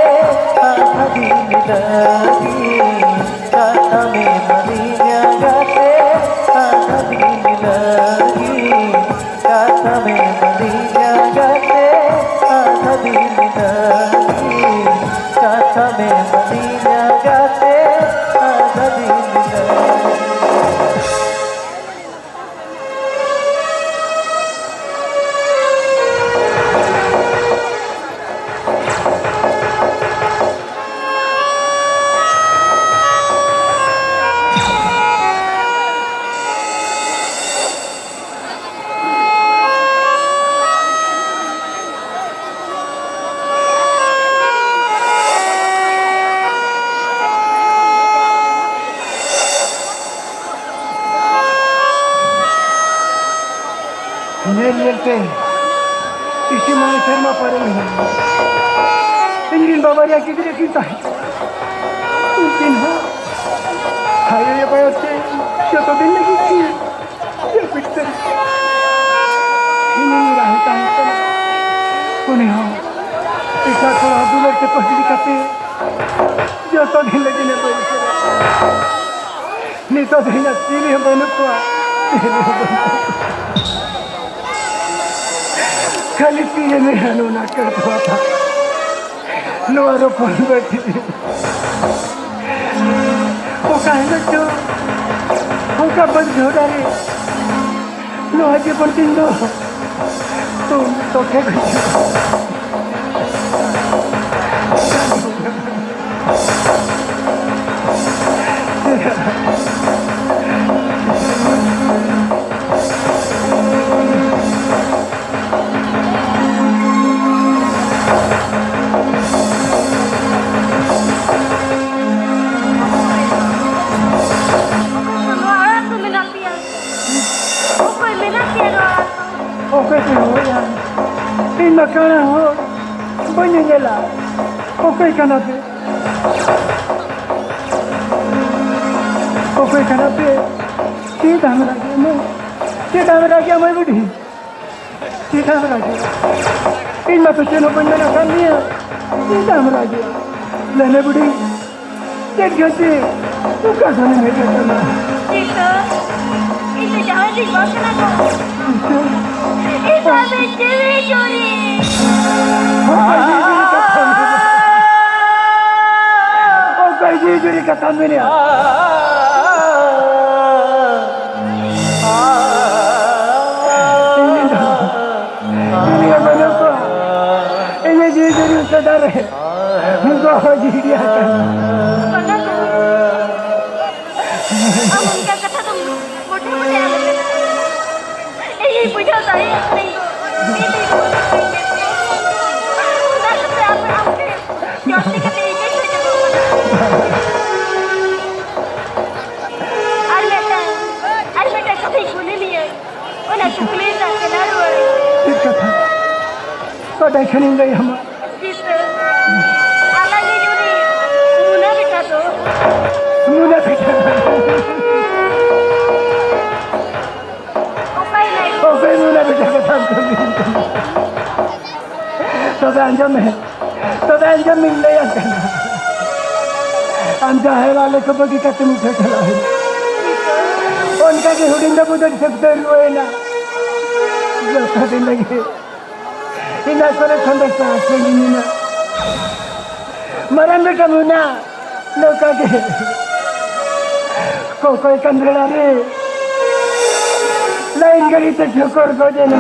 ᱟᱫᱷᱟ ᱫᱤᱱ ᱞᱟᱹᱜᱤᱫ᱾ ᱠᱟᱛᱷᱟ ᱢᱮ ᱵᱟᱫᱤᱭᱟ ᱜᱟᱛᱮ, ᱥᱟᱢᱮ ᱢᱟᱹᱞᱤ ᱡᱟᱸᱜᱟ ᱛᱮ ᱟᱫᱚ ᱫᱤᱱ ᱦᱤᱞᱳᱜ᱾ ᱧᱮᱞ ᱧᱮᱞᱛᱮ ᱤᱥᱤ ᱢᱚᱬᱮ ᱥᱮᱨᱢᱟ ᱯᱟᱨᱚᱢ ᱮᱱᱟ᱾ ᱤᱧ ᱨᱮᱱ ᱵᱟᱵᱟ ᱨᱮᱭᱟᱜ ᱜᱤᱫᱽᱨᱟᱹ ᱠᱤᱱ ᱛᱟᱦᱮᱸ ᱠᱟᱱᱟ᱾ ᱩᱱᱠᱤᱱ ᱦᱚᱸ ᱦᱟᱭᱳ ᱵᱟᱭᱳ ᱛᱮ ᱡᱚᱛᱚ ᱫᱤᱱ ᱞᱟᱹᱜᱤᱫ ᱠᱤᱱ ᱡᱟᱹᱯᱤᱫ ᱛᱟᱹᱨᱤ ᱠᱮᱫᱟ᱾ ᱤᱧ ᱨᱮᱱ ᱢᱤᱫ ᱦᱚᱸ ᱛᱟᱦᱮᱸ ᱠᱟᱱᱟ᱾ ᱩᱱᱤ ᱦᱚᱸ ᱮᱴᱟᱜ ᱠᱚᱲᱟ ᱫᱩᱞᱟᱹᱲ ᱛᱮ ᱯᱟᱹᱦᱤᱞ ᱠᱟᱛᱮ ᱡᱚᱛᱚ ᱫᱤᱱ ᱞᱟᱹᱜᱤᱫ ᱮ ᱵᱟᱹᱜᱤ ᱠᱮᱫᱟ᱾ ᱱᱤᱛᱚᱜ ᱫᱚ ᱤᱧᱟᱹᱜ ᱪᱤᱞᱤ ᱦᱚᱸ ᱵᱟᱹᱱᱩᱜ ᱠᱚᱣᱟ, ᱪᱤᱞᱤ ᱦᱚᱸ ᱵᱟᱹᱱᱩᱜ ᱠᱚᱣᱟ᱾ ᱠᱷᱟᱹᱞᱤ ᱛᱤᱨᱮ ᱢᱮᱱᱟᱜ ᱚᱱᱟ ᱠᱟᱹᱲ ᱛᱚᱣᱟ ᱛᱟᱢ᱾ ᱱᱚᱣᱟ ᱨᱚᱯᱚᱲ ᱵᱟᱹᱴᱤ ᱨᱮ ᱚᱠᱟ ᱦᱤᱞᱳᱜ ᱪᱚ ᱚᱱᱠᱟ ᱵᱟᱹᱫᱽ ᱰᱷᱚᱰᱟ ᱨᱮ ᱱᱚᱣᱟ ᱡᱤᱵᱚᱱ ᱫᱤᱱ ᱫᱚ ᱛᱚ ᱛᱚᱠᱮ ᱜᱩᱡᱩᱜᱼᱟ᱾ ᱱᱚᱣᱟ ᱟᱲᱟᱝ ᱫᱚ ᱢᱮᱱᱟᱜ ᱯᱮᱭᱟ? ᱚᱠᱚᱭ ᱢᱮᱱᱟᱜ ᱯᱮᱭᱟ ᱱᱚᱣᱟ ᱟᱲᱟᱝ ᱫᱚ? ᱚᱠᱚᱭ ᱯᱮ ᱦᱚᱦᱚᱭᱟ? ᱤᱧ ᱢᱟ ᱠᱟᱬᱟ ᱦᱚᱲ, ᱵᱟᱹᱧ ᱧᱮᱧᱮᱞᱟ᱾ ᱚᱠᱚᱭ ᱠᱟᱱᱟ ᱯᱮ? ᱚᱠᱚᱭ ᱠᱟᱱᱟ ᱯᱮ? ᱪᱮᱫ ᱫᱟᱢ ᱨᱟᱜᱮ ᱢᱟᱹᱭ? ᱪᱮᱫ ᱫᱟᱢ ᱨᱟᱜᱮ ᱢᱟᱹᱭ ᱵᱩᱰᱷᱤ? ᱪᱮᱫᱟᱜ ᱮᱢ ᱨᱟᱜᱮᱜᱼᱟ? ᱤᱧ ᱢᱟᱛᱚ ᱪᱮᱫ ᱦᱚᱸ ᱵᱟᱹᱧ ᱢᱮᱱ ᱟᱠᱟᱫ ᱢᱮᱭᱟ᱾ ᱪᱮᱫᱟᱜ ᱮᱢ ᱨᱟᱜᱮᱜᱼᱟ? ᱞᱟᱹᱭ ᱢᱮ ᱵᱩᱰᱷᱤ, ᱪᱮᱫ ᱠᱷᱟᱹᱛᱤᱨ? ᱚᱠᱟ ᱠᱷᱚᱱᱮᱢ ᱦᱮᱡ ᱟᱠᱟᱱᱟ? ᱪᱤᱛᱟᱹ, ᱤᱧ ᱫᱚ ᱡᱟᱶᱟᱭ ᱫᱚᱧ ᱵᱟᱝ ᱠᱟᱱᱟ ᱜᱚ᱾ ᱪᱤᱛᱟᱹ? ᱤᱧ ᱫᱚ ᱟᱢᱤᱡ ᱡᱤᱣᱤ ᱡᱩᱨᱤ᱾ ᱦᱳᱭ, ᱡᱤᱣᱤ ᱡᱩᱨᱤ ᱠᱟᱛᱷᱟ ᱢᱮᱱᱟᱜᱼᱟ᱾ ᱡᱤᱣᱤ ᱡᱩᱨᱤ ᱠᱟᱛᱷᱟ ᱢᱮᱱᱮᱜᱼᱟ᱾ ᱤᱧ ᱫᱚ ᱫᱩᱱᱤᱭᱟᱹ ᱵᱟᱹᱱᱩᱜ ᱠᱚᱣᱟ᱾ ᱤᱧᱟᱹᱜ ᱡᱤᱣᱤ ᱡᱩᱨᱤ ᱥᱮᱫᱟ ᱨᱮ ᱫᱚᱦᱚ ᱡᱤᱣᱤ ᱟᱠᱟᱱᱟ᱾ ᱵᱟᱝᱟ ᱜᱳ᱾ ᱟᱢ ᱚᱱᱠᱟ ᱠᱟᱛᱷᱟ ᱫᱚ ᱢᱚᱴᱷᱮ ᱢᱚᱴᱷᱮ ᱟᱞᱚᱢ ᱢᱮᱱᱟ᱾ ᱤᱧᱤᱧ ᱵᱩᱡᱷᱟᱹᱣ ᱫᱟᱲᱮᱭᱟᱜ ᱠᱟᱹᱱᱟᱹᱧ ᱜᱳ᱾ ᱤᱧ ᱫᱚ ᱚᱱᱟ ᱠᱟᱛᱮ ᱟᱯᱮ ᱟᱢ ᱴᱷᱮᱱ ᱡᱟᱹᱥᱛᱤ ᱠᱟᱛᱮ ᱤᱧ ᱵᱮᱥ ᱦᱚᱪᱚ ᱠᱟᱱᱟ᱾ ᱟᱨ ᱢᱤᱫᱴᱟᱝ, ᱟᱨ ᱢᱤᱫᱴᱟᱝ ᱠᱟᱛᱷᱟᱧ ᱠᱩᱞᱤ ᱢᱮᱭᱟ, ᱚᱱᱟ ᱠᱩᱠᱞᱤ ᱨᱮᱱᱟᱜ ᱛᱮᱞᱟ ᱨᱩᱣᱟᱹᱲ ᱟᱹᱧ᱾ ᱪᱮᱫ ᱠᱟᱛᱷᱟ? ᱵᱟᱰᱟᱭ ᱠᱷᱟᱱᱤᱧ ᱞᱟᱹᱭ ᱟᱢᱟ᱾ ᱛᱤᱥ ᱟᱞᱟᱝ ᱤᱡ ᱩᱱᱤ ᱢᱩᱱᱟ ᱵᱮᱴᱟ ᱫᱚ? ᱢᱩᱱᱟ ᱵᱮᱴᱟ? ᱚᱠᱟᱭᱮᱱᱟᱭ? ᱚᱠᱚᱭ ᱢᱩᱱᱟ ᱵᱮᱴᱟ ᱠᱟᱛᱷᱟᱢ ᱠᱩᱞᱤᱧ ᱠᱟᱱᱟ? ᱛᱚᱵᱮ ᱟᱸᱡᱚᱢ ᱢᱮ, ᱛᱚᱵᱮ ᱟᱸᱡᱚᱢ ᱢᱮᱧ ᱞᱟᱹᱭᱟᱢ ᱠᱟᱱᱟ᱾ ᱟᱢ ᱡᱟᱦᱮᱨ ᱟᱞᱮ ᱠᱚ ᱵᱟᱹᱜᱤ ᱠᱟᱛᱮ ᱢᱤᱫ ᱴᱷᱮᱱ ᱪᱟᱞᱟᱣ ᱮᱱᱟ᱾ ᱚᱱᱠᱟ ᱜᱮ ᱦᱩᱰᱤᱧ ᱵᱟᱹᱵᱩ ᱫᱚ ᱥᱮᱫ ᱫᱚ ᱨᱩᱣᱟᱹᱲ ᱮᱱᱟ᱾ ᱡᱚᱛᱚ ᱫᱤᱱ ᱞᱟᱹᱜᱤᱫ ᱤᱱᱟᱹ ᱠᱚᱨᱮ ᱠᱷᱚᱱ ᱫᱚ ᱥᱟᱦᱟ ᱥᱟᱺᱜᱤᱧ ᱮᱱᱟ᱾ ᱢᱟᱨᱟᱝ ᱵᱮᱴᱟ ᱢᱩᱱᱟ ᱱᱚᱝᱠᱟ ᱜᱮ ᱠᱚᱠᱚᱭ ᱠᱟᱱᱫᱽᱨᱟ ᱨᱮ ᱞᱟᱭᱤᱱ ᱜᱟᱹᱰᱤ ᱛᱮ ᱴᱷᱚᱠᱚᱨ ᱜᱚᱡ ᱮᱱᱟ᱾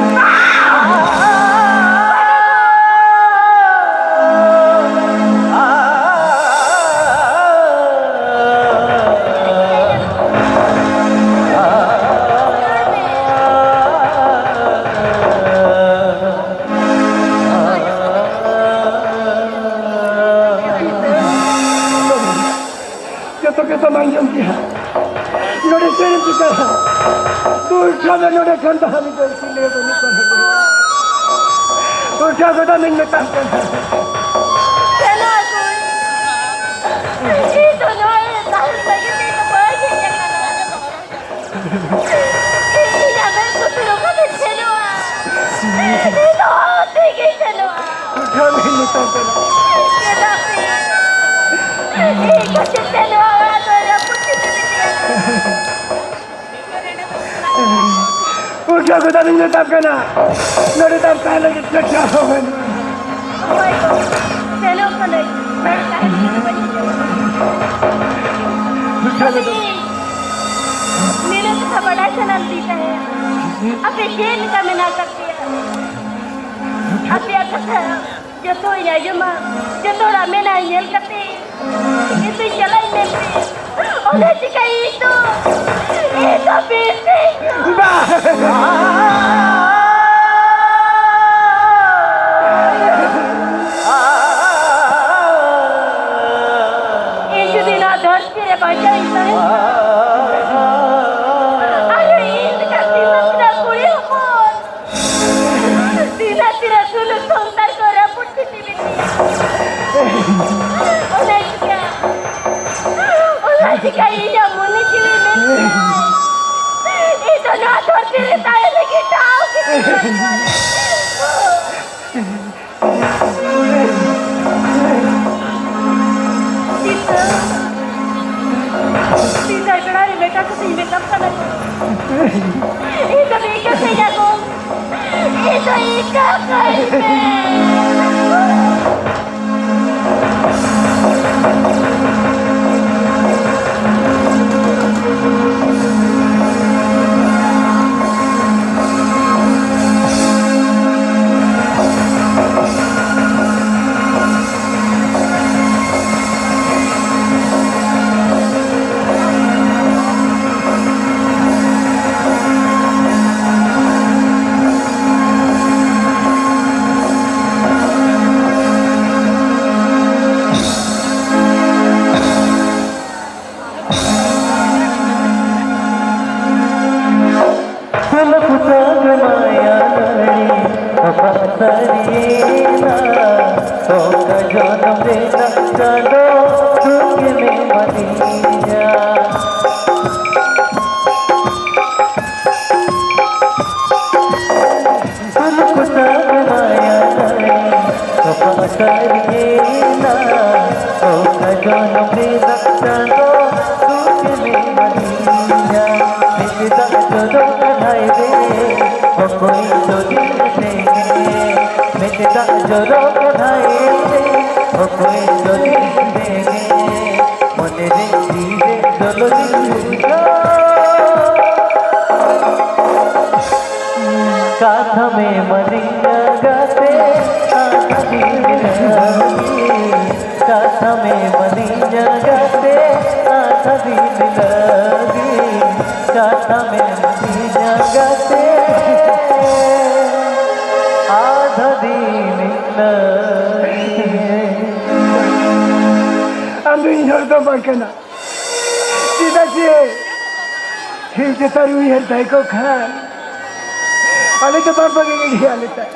ᱡᱚᱛᱚ ᱜᱮ ᱥᱟᱢᱟᱝ ᱡᱚᱝ ᱠᱮᱜᱼᱟ᱾ ᱱᱚᱰᱮ ᱪᱮᱫ ᱮᱢ ᱪᱤᱠᱟᱹᱭᱟ? ᱩᱴᱷᱟᱹ ᱢᱮ ᱱᱚᱰᱮ ᱠᱷᱚᱱ, ᱫᱟᱦᱟ ᱢᱤᱫ ᱫᱚ ᱥᱤᱞᱟᱹᱭ ᱵᱟᱹᱱᱩᱜ ᱛᱟᱢᱟ᱾ ᱩᱴᱷᱟᱹ ᱜᱚᱫᱟᱢ ᱤᱧ ᱢᱮᱛᱟᱢ ᱠᱟᱱᱟ᱾ ᱥᱮᱱᱚᱜ ᱟᱹᱠᱩᱧ᱾ ᱤᱧ ᱫᱚ ᱱᱚᱣᱟ ᱛᱟᱦᱮᱱ ᱞᱟᱹᱜᱤᱫ ᱤᱧ ᱫᱚ ᱵᱟᱹᱧ ᱦᱮᱡ ᱟᱠᱟᱱᱟ᱾ ᱤᱧ ᱟᱵᱮᱱ ᱠᱚ ᱛᱩᱞᱩᱡ ᱠᱟᱛᱮ ᱥᱮᱱᱚᱜᱼᱟ᱾ ᱤᱧ ᱫᱚ ᱚᱦᱚ ᱛᱮᱜᱮᱧ ᱥᱮᱱᱚᱜᱼᱟ᱾ ᱩᱴᱷᱟᱹᱣ ᱢᱮ ᱱᱤᱛᱚᱜ ᱫᱚ᱾ ᱪᱮᱫᱟᱜ ᱥᱮ ᱤᱧ ᱠᱷᱟᱹᱛᱤᱨ ᱛᱮ ᱱᱚᱣᱟ ᱚᱲᱟᱜ ᱫᱚ ᱨᱟᱹᱯᱩᱫ ᱠᱟᱛᱮ ᱢᱮᱱᱟᱜᱼᱟ᱾ ᱩᱴᱷᱟᱹᱣ ᱜᱚᱫᱟᱢ ᱤᱧ ᱢᱮᱛᱟᱢ ᱠᱟᱱᱟ᱾ ᱱᱚᱰᱮ ᱫᱚ ᱟᱢ ᱛᱟᱦᱮᱸ ᱞᱟᱹᱜᱤᱫ ᱪᱮᱫ ᱦᱚᱸ ᱵᱟᱹᱱᱩᱜᱼᱟ᱾ ᱦᱳᱭ ᱜᱚ, ᱥᱮᱱᱚᱜ ᱠᱟᱹᱱᱟᱹᱧ᱾ ᱢᱮᱱᱠᱷᱟᱱ ᱤᱧ ᱵᱟᱹᱧ ᱦᱤᱡᱩᱜᱼᱟ᱾ ᱱᱤᱱᱟᱹᱜ ᱠᱟᱛᱷᱟ ᱵᱟᱰᱟᱭ ᱥᱟᱱᱟᱢ ᱛᱤᱧ ᱛᱟᱦᱮᱸᱫ, ᱟᱯᱮ ᱪᱮᱫ ᱞᱮᱠᱟ ᱢᱮᱱᱟᱜ ᱟᱠᱟᱫ ᱯᱮᱭᱟ? ᱟᱯᱮᱭᱟᱜ ᱠᱟᱛᱷᱟ ᱡᱚᱛᱚᱧ ᱟᱸᱡᱚᱢᱟ, ᱡᱚᱛᱚ ᱦᱚᱲᱟᱜ ᱢᱮᱫᱦᱟ ᱧᱮᱞ ᱠᱟᱛᱮ ᱤᱧ ᱫᱚᱧ ᱪᱟᱞᱟᱜ ᱤᱧ ᱢᱮᱱᱛᱮ᱾ ᱚᱱᱟ ᱪᱤᱠᱟᱹ ᱤᱧ ᱫᱚ, ᱤᱧ ᱫᱚ ᱵᱤᱥ ᱤᱧ ᱵᱟ! ᱤᱧ ᱡᱩᱫᱤ ᱱᱚᱣᱟ ᱫᱷᱟᱹᱨᱛᱤ ᱨᱮ ᱵᱟᱧᱪᱟᱣ ᱤᱧ ᱛᱟᱦᱮᱱ ᱠᱷᱟᱱ, ᱟᱨ ᱤᱧ ᱞᱮᱠᱟ ᱛᱤᱱᱟᱹᱜ ᱛᱤᱱᱟᱹᱜ ᱠᱩᱲᱤ ᱦᱚᱯᱚᱱ ᱛᱤᱱᱟᱹᱜ ᱛᱤᱱᱟᱹᱜ ᱥᱩᱞᱩᱠ ᱥᱚᱝᱥᱟᱨ ᱠᱚ ᱨᱟᱹᱯᱩᱫ ᱠᱮᱫ ᱛᱤᱧᱟ᱾ ᱚᱱᱟ ᱪᱤᱠᱟ, ᱚᱱᱟ ᱪᱤᱠᱟ ᱤᱧᱟᱜ ᱢᱚᱱᱮ ᱡᱤᱣᱤ ᱢᱮᱱ ᱠᱮᱫᱟᱭ, ᱤᱧ ᱫᱚ ᱱᱚᱣᱟ ᱫᱷᱟᱹᱨᱛᱤ ᱨᱮ ᱛᱟᱦᱮᱸ ᱞᱟᱹᱜᱤᱫ ᱴᱷᱟᱶ ᱜᱮ ᱵᱟᱹᱧ ᱧᱟᱢᱟ᱾ ᱥᱤᱛᱟᱹ, ᱥᱤᱛᱟᱹ ᱟᱥᱲᱟ ᱨᱮ ᱢᱮᱛᱟ ᱠᱚ ᱛᱤᱧ ᱢᱮᱛᱟᱢ ᱠᱟᱱᱟ ᱠᱚ᱾ ᱤᱧ ᱫᱚ ᱵᱮᱠᱟᱨ ᱛᱮᱧᱟ ᱠᱚ᱾ ᱤᱧ ᱫᱚ ᱤᱠᱟᱹ ᱠᱟᱹᱧ ᱯᱮ᱾ ᱥᱩᱞᱩᱠ ᱥᱟᱹᱜᱟᱹᱭ ᱢᱟᱭᱟ ᱱᱟᱹᱲᱤ ᱛᱚᱯᱟᱜ ᱥᱟᱹᱨᱤᱭᱮᱱᱟ, ᱚᱠᱟ ᱡᱚᱱᱚᱢ ᱨᱮᱱᱟᱜ ᱪᱟᱸᱫᱚ ᱫᱩᱠᱮᱢ ᱮᱢᱟᱫᱤᱧᱟ᱾ ᱥᱩᱞᱩᱠ ᱥᱟᱹᱜᱟᱹᱭ ᱢᱟᱭᱟ ᱱᱟᱹᱲᱤ ᱛᱚᱯᱟᱜ ᱥᱟᱹᱨᱤᱭᱮᱱᱟ, ᱚᱠᱟ ᱡᱚᱱᱚᱢ ᱨᱮᱱᱟᱜ ᱪᱟᱸᱫᱚ ᱫᱩᱠᱮᱢ ᱮᱢᱟᱫᱤᱧᱟ᱾ ᱢᱮᱫ ᱫᱟᱜ ᱡᱚᱨᱚᱜ ᱠᱟᱱᱟᱭ ᱨᱮ, ᱚᱠᱚᱭ ᱫᱚ ᱫᱤᱱ ᱛᱮᱜᱮ᱾ ᱢᱮᱫ ᱫᱟᱜ ᱡᱚᱨᱚᱜ ᱠᱟᱱᱟᱭ ᱨᱮ, ᱚᱠᱚᱭ ᱫᱚ ᱫᱤᱱ ᱛᱮᱜᱮ᱾ ᱠᱟᱛᱷᱟ ᱢᱮ ᱢᱟᱹᱱᱤ ᱡᱟᱸᱜᱟ ᱛᱮ, ᱟᱫᱷᱟ ᱫᱤᱱ ᱞᱟᱹᱜᱤᱫ᱾ ᱠᱟᱛᱷᱟ ᱢᱮ ᱢᱟᱹᱱᱤ ᱡᱟᱸᱜᱟ ᱛᱮ, ᱟᱫᱷᱟ ᱫᱤᱱ ᱞᱟᱹᱜᱤᱫ᱾ ᱟᱢ ᱫᱚ ᱤᱧ ᱦᱚᱲ ᱫᱚ ᱵᱟᱝ ᱠᱟᱱᱟ᱾ ᱪᱮᱫᱟᱜ ᱥᱮ ᱦᱤᱞ ᱪᱮᱛᱟᱱ ᱨᱮ ᱩᱭᱦᱟᱹᱨ ᱛᱟᱦᱮᱸ ᱠᱚᱜ ᱠᱷᱟᱱ, ᱟᱞᱮ ᱫᱚ ᱵᱟᱝ ᱵᱟᱹᱜᱤ ᱜᱮᱭᱟ ᱞᱮ ᱛᱟᱦᱮᱸ᱾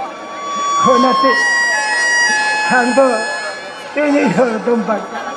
ᱚᱱᱟᱛᱮ ᱟᱢ ᱫᱚ ᱤᱧᱤᱡ ᱦᱚᱲ ᱫᱚᱢ ᱵᱟᱝ ᱠᱟᱱᱟ᱾